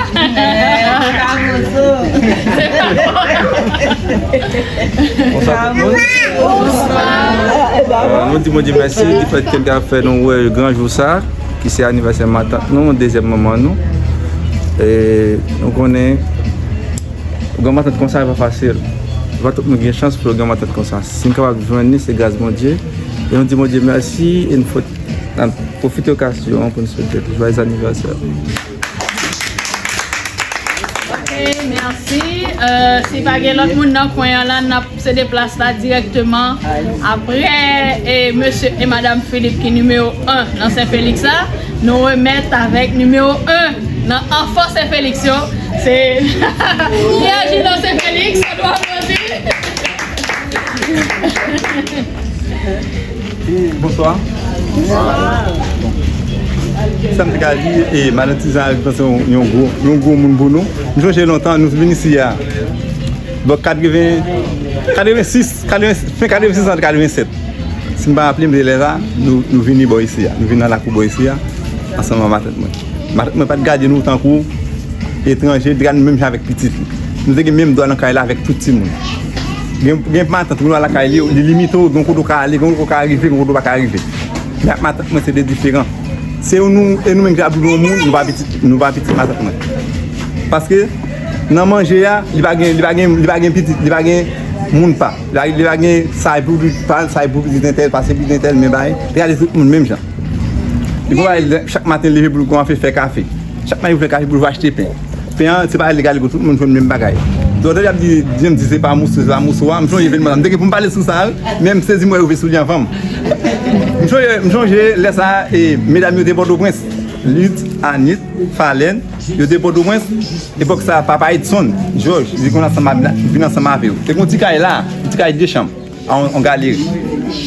Bonswa tout moun. Bonswa. Euh, nou di Bondye mèsi di fèt ke l ta fè nou wè gran jou sa, ki se anivèsè matant nou, dezyèm manman nou. E nou konnen, yon matant konsa, e pa fasil. E pa tout moun gen chans pou yo gen matant konsa. Si n kapab jwenn li, se gras Bondye. E nou di Bondye mèsi e n fòt, n ap pwofite okazyon an pou n swete l jwayèz anivèsè. Ok, mèsi. Euh, si pa gen lòt moun nan kwen an la, n ap sede plas la dirèkteman apre e mesye e madanm Philippe ki nimewo en nan Sen Felix la. Nou remèt avèk nimewo en nan anfan Sen Felix yo. Se Pierre Gino Sen Felix, nou aplodi. Bonswa. Sa m te ka di, e, madanm Tizan, m panse yon, yon gwo, yon gwo moun pou nou. M sonje lontan, nou vin isi a. Bò katreven, katrevensis, katreven, fen katrevensis an katrevenset. Si m pa raple m, se lè sa, nou, nou vini bò isi a. Nou vin nan lakou bò isi a, ansanm ak matant mwen. Matant mwen pa t gade nou tankou etranje, li te gade nou menm jan avèk pitit li. Nou te gen menm dwa nan kay la avèk tout timoun. Gen, gen matant, ou nan lakay li, li limite w, gen kote w ka ale, gen kote w ka rive, gen kote w pa ka rive. Men ak matant mwen, se de diferan. Se nou, e nou menm ki ap viv yon moun, nou pa pitit, nou pa pitit matant mwen. Paske, nan manje a, li pa gen, li pa gen, li pa gen pitit, li pa gen moun pa. Li pa, li pa gen sa e pou, pa, sa e pou pitit entèl, pase pitit entèl, men bay, li gade tout moun menm jan. Li gon bagay, chak maten leve pou l kòmanse fè kafe. Chak maten pou l fè kafe pou l achte pen. Pen an, se pa li gade pou tout moun jwenn menm bagay. Donk, lè y ap di, di, di se pa moso, se pa moso a, m sonje evènman sa. M te gen pou m pale sou sa, wi, men m sezi m wè yo rive sou li anvan m. M sonje, m sonje lè sa a, e, medam yo te Pòtoprens, Lit, Anit, Falèn, yo te Pòtoprens, epòk sa a, papa Edson, Jòj, li konn ansanm avè, vin ansanm avè yo. Te gon ti kay la, ti kay de chanm. An, an galeri.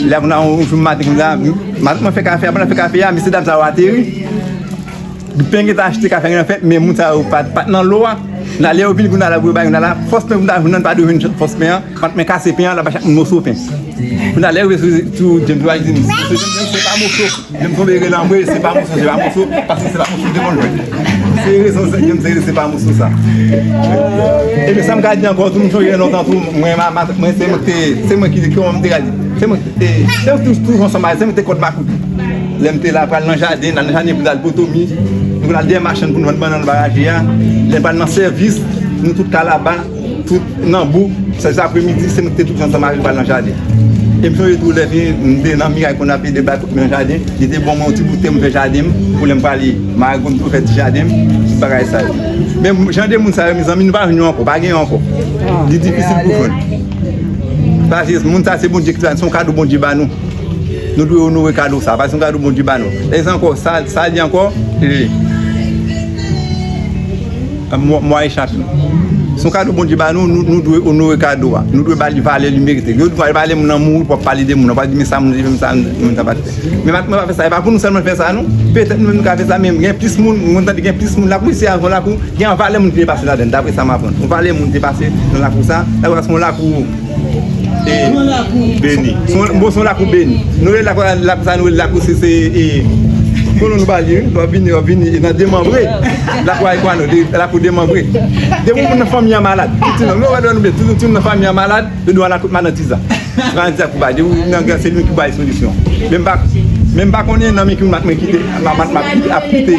Lè a, yon jou maten, konn la, matant mwen fè kafe a, pandan l ap fè kafe a, mesye dam sa yo ateri. Pen gentan achte, kafe a gentan fèt, men moun sa yo pa t, pa t nan lo a. Nan lè yo vini, konn la, pou yo bay, konn la, fòs pen pou m ta jwenn nan, m pa t jwenn fòs pen an. Matant mwen kase pen an, l ap bay chak moun moso pen. Konn la, lè yo rive sou, sou James, yo di, "Mesye, se pa moso." Menm tonbe rele anmwe, se pa moso, se pa moso, paske se pa moso m te konn jwe. Se rezon sa, se, se pa moso sa. Epi sa m ka di ankò, tou m sonje lontan tou, mwen, ma, ma, mwen, se mwen ki te, se mwen ki te, kòman m te ka di? Se mwen ki te, se mwen ki toujou ansanm avè, se mwen ki te kòd makout. Lè m te la, pral nan jaden, nan jaden pou n al potomi, nou pral dèyè machann pou n vann bannann baraje a, lè m pral nan sèvis, nou tout kalaba, tout nan bouk, sa, sa apremidi, se mwen ki te toujou ansanm avè l pral nan jaden. E m sonje tou lè vin, m te nan miray konn ap ede bay kout men nan jaden, li te ban mwen yon ti bout tè m fè jaden m, pou lè m prale, mare gwo m tou fè ti jaden m, tout bagay sa yo. Men jan de moun sa yo, mezanmi, nou pa jwenn yo ankò, pa gen yo ankò. Li difisil pou jwenn. Paske moun sa se Bondye ki ba, se yon kado Bondye ba nou. Nou dwe onore kado sa, paske se yon kado Bondye ba nou. E sa ankò, sa, sa di ankò, e, Mwa, mwa echape nou. Se yon kado Bondye ba nou, nou, nou dwe onore kado a. Nou dwe ba li valè li merite. Yo di valè moun nan mouri pou w ap pale de moun nan, w ap di men sa moun nan te fè, men sa moun nan pa t fè. Men mwen pa fè sa, e pa pou nou sèlman fè sa non. Petèt nou menm nou ka fè sa, men gen plis moun, mwen tande gen plis moun lakou isi a, yon lakou, gen yon valè moun ki te pase ladan l, daprè sa m aprann. Yon valè moun te pase nan lakou sa, lakou sa se yon lakou E, beni. Se yon, bon, se yon lakou beni. Nou rele lakou, lakou sa, nou rele lakou se, se, e, konnen nou ba li, wi. W ap vini, w ap vini, e nan demanbre. Lakou a, e kwa nou, de, lakou demanbre. Depi moun nan fanmi an malad, tout timoun, nou wè nou byen, tout timoun nan fanmi an malad, yo dwe al lakou madanm Tizan. Madanm Tizan pou bay, depi nan gran, se li ki bay solisyon. Men m pa, men m pa konnen nan men ki moun mat mwen kite, mat, mat, ap kite.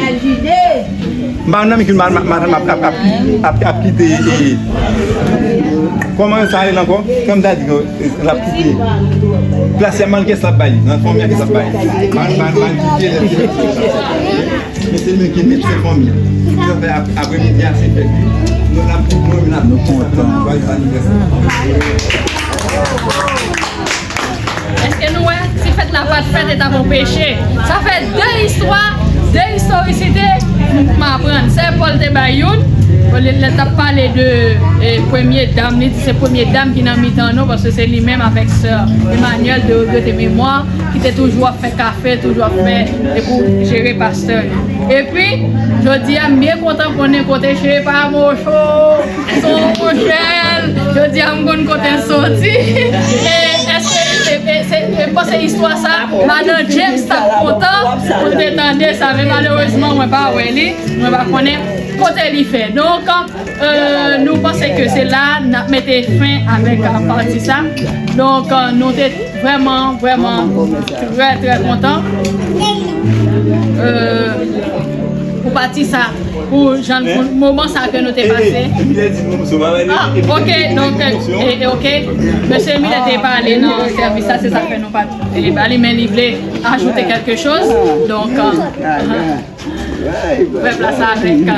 M pa nan men ki mal, mal, mal, ap, ap, ap, ap, ap kite, e, kòman sa rele ankò? Kòm ta di, e, l ap kite. Plas la, mal kès l ap bay li, nan fanmi a kès l ap bay li. Mal, mal, mal kite, lè se, men se li menm ki met se fanmi a. Sa fè ap, apremidi a, se fèt li. Nou la pou nou, nou la pou nou kontan. Jwayèz anivèsè. Èske nou wè, si fèt la pa t fèt, li t ap yon peche? Sa fè de istwa, de istorisite m aprann. Sè Pòl te bay youn, lè, lè l t ap pale de, e, premye dam, li di se premye dam ki nan mitan nou, paske se li menm avèk sè Emmanuel de Regrete Memwa, ki te toujou ap fè kafe, toujou ap fè, e pou jere pastè yo. Epi, jodi a, m byen kontan konnen kote Che pa Mocho, son monchè, Jodi a m konn kote l soti. E èske e, e, se, e, panse istwa sa, madan James t ap kontan pou l te tande sa, men malerezman, mwen pa wè li, mwen pa konnen kote li fè. Donk, e, nou panse ke se la n ap mete fen avèk, e, pati sa. Donk, e, nou te vrèman, vrèman trè, trè kontan, e, pou pati sa, pou jan, pou moman sa ke nou te pase. Ah, ok, donk, e, e, ok. Mesye Emile te pale nan sèvis la, se sa fè nou pa t, e, ba li, men li vle ajoute kèlke choz. Donk, e, Pèp la sa avèk ka.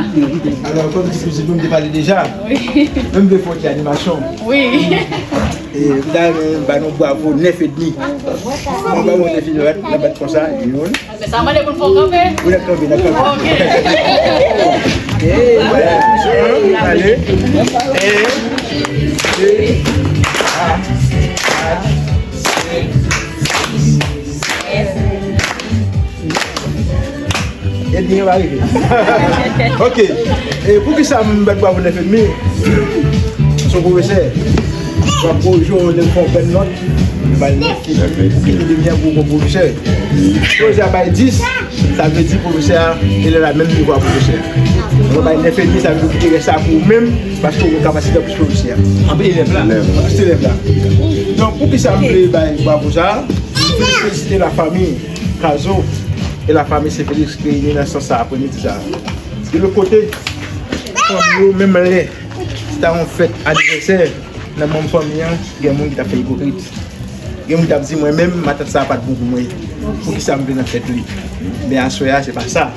Alò, kòm di Kouzen, nou te pale deja. Wi. Menm de fò ki animasyon. Wi. E, m ta renmen ba nou bravo nèf edmi. Mwen ba nou nèf edmi, n ap bat konsa, youn. Men sa mande pou n fè kanpe. Wi, n ap kanpe, n ap kanpe. Ok. E, ale. E, de, twa, kat, senk, sis, sèt. Edmi an pa rive. Ok. E poukisa m bat bravo nèf edmi? Se yon pwofesè. Bravo, jou, lè l fè yon bèl nòt, li bay nèf edmi. Pou ki edmi an pou yon pwofesè? Pwofesè a bay dis, sa vle di pwofesè a, li la menm nivo a pwofesè a. Lè w bay nèf edmi, sa vle di ou kite rès la pou ou menm, paske ou gen kapasite anplis pwofesè a. Anplis elèv la. Anplis elèv la. Donk, poukisa m vle bay bravo sa? M vle felisite lafanmi Kazo e lafanmi Sen Felix ki reyini nan sans sa apremidi sa. De lòt kote, fanmi yo, menm lè se ta yon fèt anivèsè, nan manm fanmi an, gen moun ki t ap fè ipokrit. Gen moun ki t ap di, "Mwen menm, matant sa a pa t bon pou mwen. Poukisa m vle nan fèt li?" Men aswè a, se pa sa.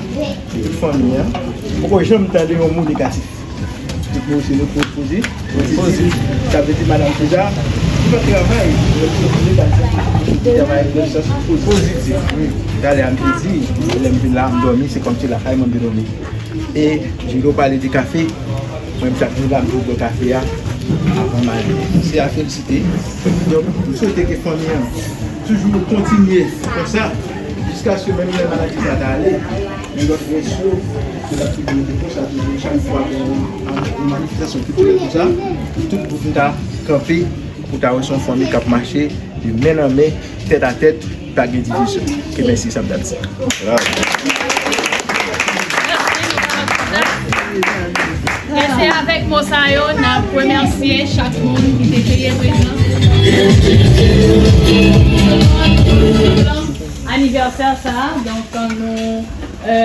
Se tout fanmi an. M poko janm tande yon mo negatif. Tout moun se nou poz-, pozi-, pozitif. Sa vle di madanm César, li pa travay, li pa travay nan sans pozitif. Talè a m te di, lè m vin la, m dòmi, se kòmsi lakay mwen m te dòmi. E Jilo pale de kafe, mwen m chak jou la m toujou bwè kafe a avan m ale. Se a felisite. Donk, m swete ke fanmi an toujou kontinye konsa, jiskaske menm lè maladie sa ta ale, men lòt rès yo, se t ap toujou rete konsa, toujou chak fwa gen yon, yon manifestasyon kiltirèl konsa, tout bout nou ta kanpe pou ta wè se yon fanmi k ap mache de men nan men, tèt a tèt, pa gen divizyon. Ke mèsi, sa m t ap di. E se avèk mo sa yo, n ap remèsye chak moun ki te peye prezans anivèsè sa a. Donk, nou, e,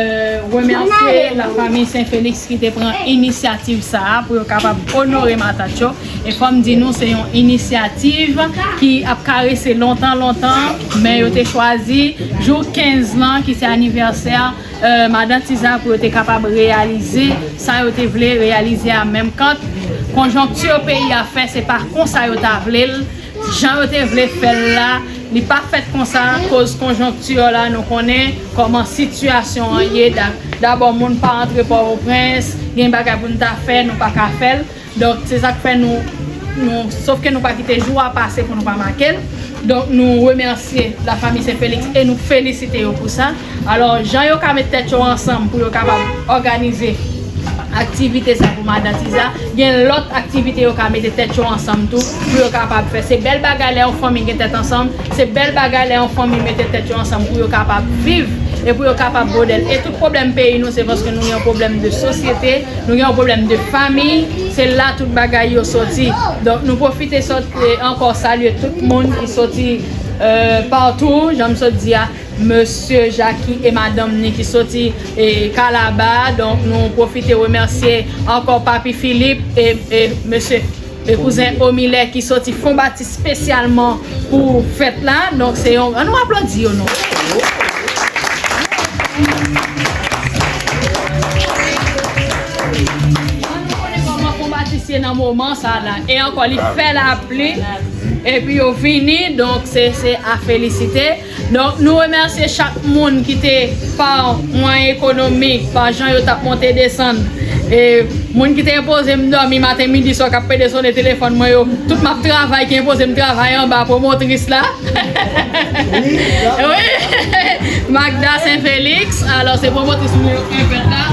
remèsye lafanmi Sen Felix ki te pran inisyativ sa a pou yo kapab onore matant yo. E fò m di nou, se yon inisyativ ki ap karese lontan, lontan, men yo te chwazi jou kenz lan, ki se anivèsè, e, Madan Tiza, pou yo te kapab reyalize sa yo te vle reyalize a. Menm kan konjonkti peyi a fè, se pa konsa yo ta vle l, jan yo te vle fè l la, li pa fèt konsa, koz konjonkti la, nou konnen kòman sitiyasyon an ye. Da-, dabò, moun pa antre Pòtoprens, gen bagay pou n ta fè, nou pa ka fè l. Donk, se sa k fè nou, nou, sof ke nou pa kite jou a pase pou nou pa make l. Donk, nou remèsye lafanmi Sen Felix e nou felisite yo pou sa. Alò, jan yo ka met tèt yo ansanm pou yo kapab òganize aktivite sa pou Madan Tiza, gen lòt aktivite yo ka mete tèt yo ansanm tou pou yo kapab fè. Se bèl bagay lè yon fanmi gen tèt ansanm, se bèl bagay lè yon fanmi mete tèt yo ansanm pou yo kapab viv e pou yo kapab modèl. E tout pwoblèm peyi nou, se paske nou gen yon pwoblèm de sosyete, nou gen yon pwoblèm de fanmi, se la tout bagay yo soti. Donk, nou pwofite sot, e, ankò salye tout moun ki soti, e, patou, jan m sot di a, Mesye Jackie e madanm ni ki soti, e, Kalaba. Donk, nou pwofite remèsye ankò Papi Philippe e, e mesye, e kouzen Omilè ki soti Fon Batis espesyalman pou fèt la. Donk, se yon, ann nou aplodi yo non. Ann nou konnen kòman Fon Batis ye nan moman sa la. E ankò, li fè lapli. Epi yo vini, donk se, se a felisite. Donk, nou remèsye chak moun ki te, pa mwayen ekonomik, pa jan yo t ap monte desann. E moun ki te enpoze m dòmi maten, midi, swa, k ap pede sone telefòn mwen yo, tout m ap travay, ki enpoze m travay anba, pwomotris la. Wi. Magda Saint Félix, alò se pwomotris nimewo en fèt la.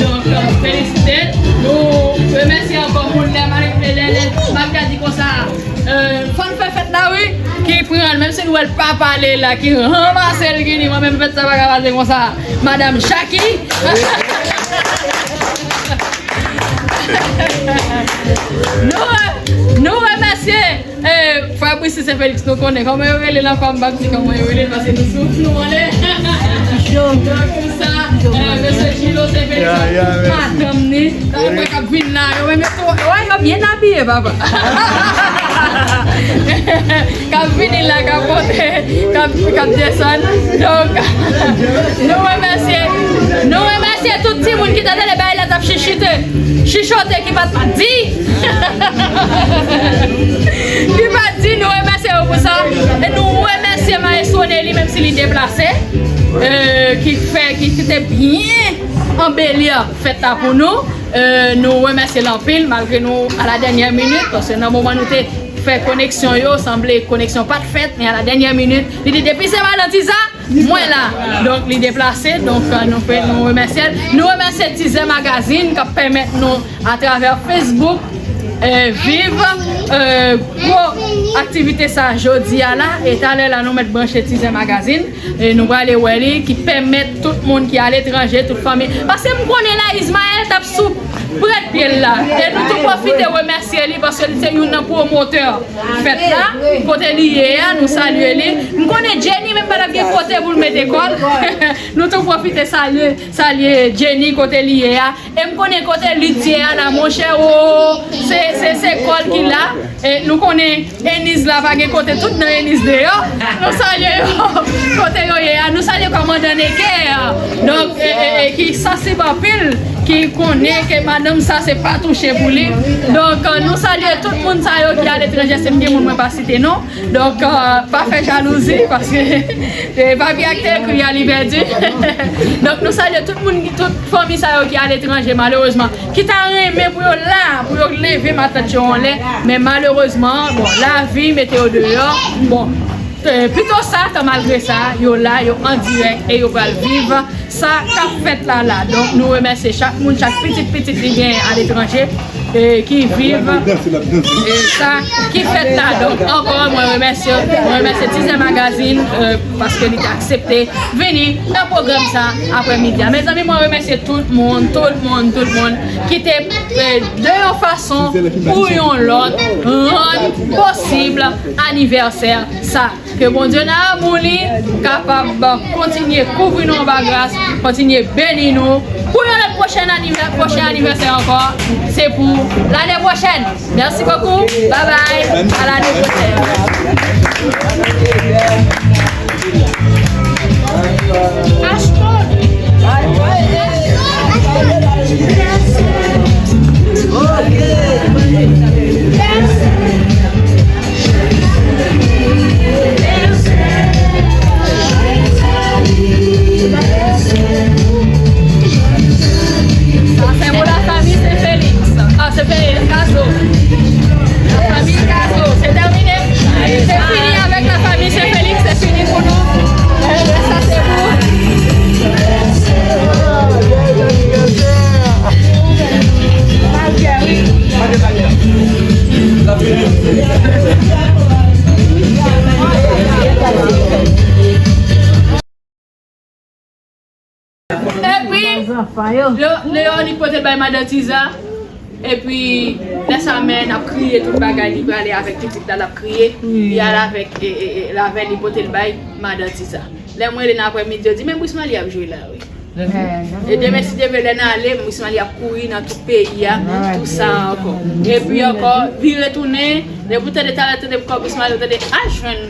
Donk, euh, felisite. Nou remèsye ankò moun lè, lè, lè, lè Magda di konsa, euh, fò n fè fèt la wi, ki pran l, menm si nou wè l pa pale la, ki ranmase l, ki di mwen menm fèt sa pa ka pase konsa. Madanm Jackie. Nou, nou remèsye, eh, frè Brice Saint Félix, nou konnen kòman yo rele l ankò, m p ap di kòman yo rele l, paske nou sou, nou anlè. Donk, pou sa, eh, mesye Gilo Saint Félix, madanm ni, sa yo k ap vin la, yo menm yo tou, wè, yo byen abiye, papa. K ap vini la, k ap monte, k ap, k ap desann. Donk, nou remèsye, nou remèsye tout timoun ki ta tande bagay la t ap chichite, chichote, ki pa t di, ki pa t di, nou remèsye yo pou sa. E nou remèsye Maestro Nelly, menm si li deplase, euh, ki fè, ki te byen anbeli fèt la pou nou. Euh, nou remèsye l anpil, malgre nou a la dènyè minit, paske nan moman nou te fè koneksyon yo, sanble koneksyon pa t fèt, men a la dènyè minit, li di, "Depi se Madan Tiza, mwen la." Donk, li deplase, donk, euh, nou fè, nou remèsye l. Nou remèsye Tizè Magazine k ap pèmèt nou, atravè Facebook, euh, viv, euh, gwo aktivite sa jodi a la. E talè la, nou mèt branche Tizè Magazine. E nou prale wè li, ki pèmèt tout moun ki aletranje, tout fanmi. Paske m konnen la, Ismaël t ap sou prèt pye l la. E nou tou pwofite remèsye li, paske li se youn nan pwomotè fèt la. Kote li ye a, nou salye li. M konnen Jenny menm pa t ap gen kote pou l mete kò l. Nou tou pwofite salye, salye Jenny kote li ye a. E m konnen kote Lidye a la, monchè, o, se, se, se kò l ki la. E nou konnen Eniz la pa gen kote, tout nan Eniz deyò. Nou salye yo kote yo ye a. Nou salye kòmandan Necker. Donk, e, e, e, ki sansib anpil, ki konnen ke madanm sa se pa touche pou li. Donk, e, nou salye tout moun sa yo ki aletranje, se m gen moun mwen pa site non. Donk, e, pa fè jalouzi, paske, e, papye a ki te ekri a, li pèdi. Donk, nou salye tout moun, tout fanmi sa yo ki aletranje, malerezman, ki ta renmen pou yo la, pou yo leve matant yo anlè, men malerezman, bon, lavi mete yo deyò. Bon, e, pito sa ke malgre sa, yo la, yo an dirèk e yo pral viv sa k ap fèt la la. Donk, nou remèsye chak moun, chak pitit pitit li gen aletranje, e, ki viv, e, sa ki fèt la. Donk, ankò, mwen remèsye, mwen remèsye Tizè Magazine, e, paske li te aksepte vini nan pwogram sa aprèmidi a. Mezanmi, mwen remèsye tout moun, tout moun, tout moun ki te, e, de yon fason ou yon lòt, rann posib anivèsè sa. Ke Bondye nan amou li kapab kontinye kouvri nou anba gras, kontinye beni nou. Pou yon lòt pwochen anivè-, pwochen anivèsè ankò, se pou lane pwochèn. Merci beaucoup. Bye bye. À l'année prochaine. Sa se pou la fanmi Saint Félix. Ah, Saint Félix, Cazo. La fanmi Cazo, se tèmine. Se fini avèk la fanmi Saint Félix, se fini pou nou. Eh, sa se pou Epi, Leo, Leo li pote l bay madan Tiza. Epi, lè sa mè n ap kriye tout bagay, li prale avèk pitit la, l ap kriye. Li al avèk, e, e, e, l avè l, li pote l bay madan Tiza. Lè m rele nan aprèmidi, yo di, "Men Brismali ap jwe la, wi." E demen, si Dye vle, lè n ale, Brismali ap kouri nan tout peyi a, tout sa ankò. Epi ankò, vire tounen, depi w tande talè, tande kò Brismali, ou tande, al jwenn,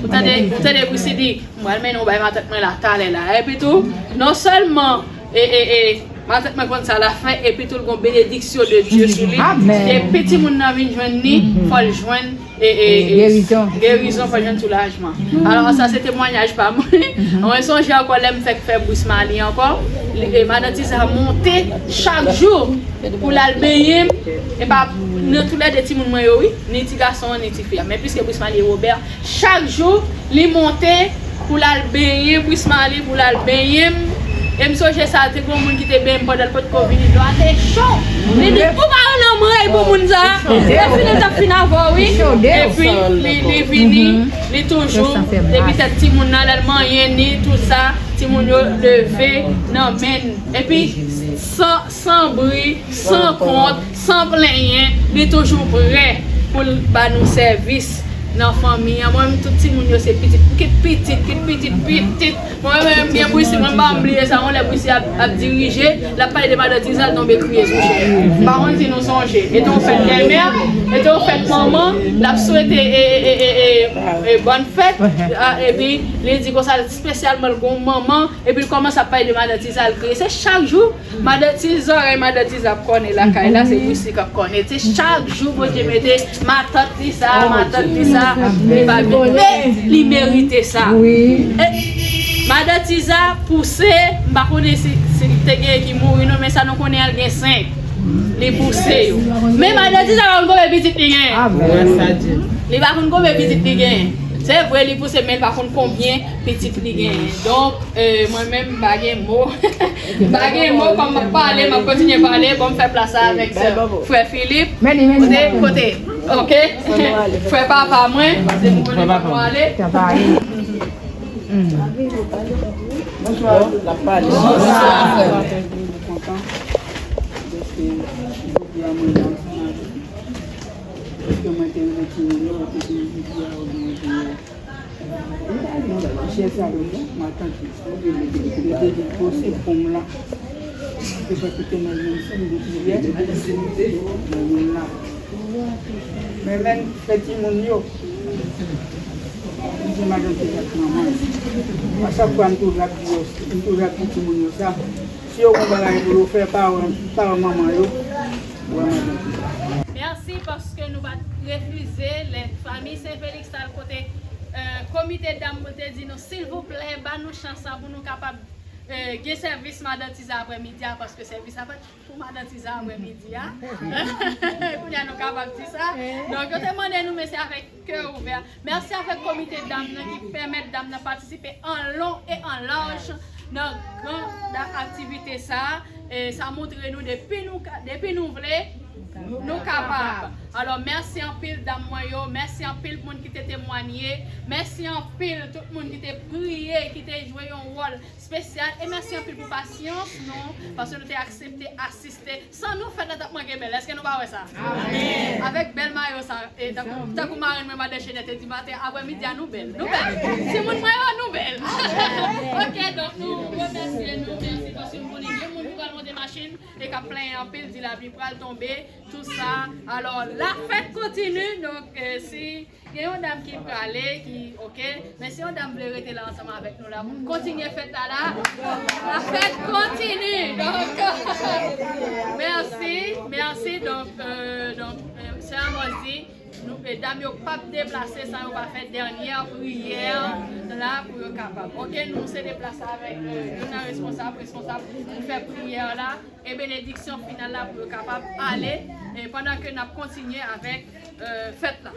ou tande, ou tande Brismali di, "M pral mennen w bay matant mwen la talè la." Epi tou, non sèlman, e, e, e, matant mwen konn sa l ap fè, epi tou l gon benediksyon de Dye sou li. Depi timoun nan vin jwenn li, fò l jwenn, e, e, e, gerizon, fò l jwenn soulajman. Alò, sa se temwayaj pa mwen. Mwen sonje ankò lè m fèk fè Brismali ankò, li, e, madan Tiza monte chak jou pou l al benyen m, e pa nan toulède timoun mwen yo, wi, ni ti gason an, ni ti fi a. Men piske Brismali e Robert, chak jou, li monte, Pou l al benyen Prismalie, pou l al benyen m. E m sonje sa, te gen yon moun ki te benyen m pandan l potko vini. Dlo a te cho. Li di, "Ou pa nan mwen pou moun sa." Lè fini, l t ap fin avè w, wi. Epi, li, li vini, li toujou, depi tèt timoun nan, lè l manyen ni, tout sa, timoun yo leve nan men n. Epi, san, san bri, san kont, san plenyen, li toujou prè pou l ba nou sèvis nan fanmi an. Mwen menm, tout timoun yo se pitit, kit pitit, kit pitit, pitit. Mwen menm, byen Bwisi, mwen pa bliye sa, yon lè Bwisi ap, ap dirije, l ap pale de madan Tiza, l tonbe kriye sou chè a. M pa konn si nou sonje. Ete yon fèt dèmè, ete yon fèt manman, l ap swete e, e, e, e, e, e, bòn fèt, a, epi li di konsa, espesyalman, l gon manman, epi l kòmanse ap pale de madan Tiza, l kriye. Se chak jou, madan Tiza, zòrèy madan Tiza ap kònen lakay la, se Bwisi k ap kònen. Se chak jou Bondye mete matant li sa, matant li sa, li pa vin. Men li merite sa. E, madan Tiza pouse, m pa konnen si, si te gen ki mouri non, men sa nou konnen, al gen senk. Li pouse yo. Men madan Tiza pa konn konbyen pitit li genyen. Li pa konn konbyen pitit li genyen. Se vre, li pouse, men li pa konn konbyen pitit li genyen. Donk, e, mwen menm, m pa gen mo. M pa gen mo, kòm m ap pale, m ap kontinye pale. Bon, m fè plas la avèk sè, frè Philippe. Kote, kote? Ok. Frè papa mwen, se pou kote pou nou ale. Bonswa, l ap pale. Bonswa, frè. Mwen kontan dèske jodi a mwen la ansanm avèk nou. Dèske mwen te rele timoun yo, yo te di m jodi a, ou gen yon jodi a. Mwen pa di yon bagay, chè sa yo, non, m al tande. Mwen te mete, mete, mete, mete, poze pon m la. Mwen te fè koute mwen, menm si m de priyè, mwen menm la. Men, men, fè timoun yo. Li di madan Tiza ak manman l. A chak fwa, m toujou ap di yo, m toujou ap di timoun yo sa. Si yo gon bagay pou yo fè, pa wè, pa wè manman yo, wè madan Tiza. Mèsi paske nou pa t refize lè fanmi Sen Felix t al kote, e, komite dam pou te di nou, silvouplè, ba nou chans la pou nou kapab, e, gen sèvis madan Tiza aprè midi a, paske sèvis la fèt pou madan Tiza aprè midi a. Kounye a nou kapab di sa. Donk, yo te mande nou, men se avèk kè ouvè. Mèsi avèk komite dam nan ki pèmèt dam nan patisipe an lon e an laj nan gran da-, aktivite sa a. E sa montre nou depi nou ka, depi nou vle, nou kapab. Alò, mèsi anpil dam mwen yo, mèsi anpil moun ki te temwanye, mèsi anpil tout moun ki te priye, ki te jwe yon wòl espesyal. E mèsi anpil pou pasyans nou, paske nou te aksepte asiste. San nou, fèt la t ap manke bèl. Èske nou pa wè sa? Amèn. Avèk bèl mayo sa, e tankou, tankou marenn mwen, madan Chenè te di maten, aprè midi a, nou bèl. Nou bèl. Timoun mwen yo, nou bèl. Ok, donk nou remèsye nou, mèsi paske nou konnen gen moun ki pral monte machin e k ap plenyen anpil, di lapli pral tonbe, tou sa. Alò, la fèt kontini, donk, e, si Gen yon dam ki prale, ki, ok, men si yon dam vle rete la ansanm avèk nou la, pou n kontinye fèt la la, la fèt kontini. Donk, mèsi, mèsi. Donk, e, donk, e, sè Amos di, nou, e, dam yo p ap deplase san yo pa fè dènyè priyè la pou yo kapab. Ok, nou se deplase avèk, e, youn nan responsab, responsab pou fè priyè la. E benediksyon final la pou yo kapab ale, e pandan ke n ap kontinye avèk, e, fèt la.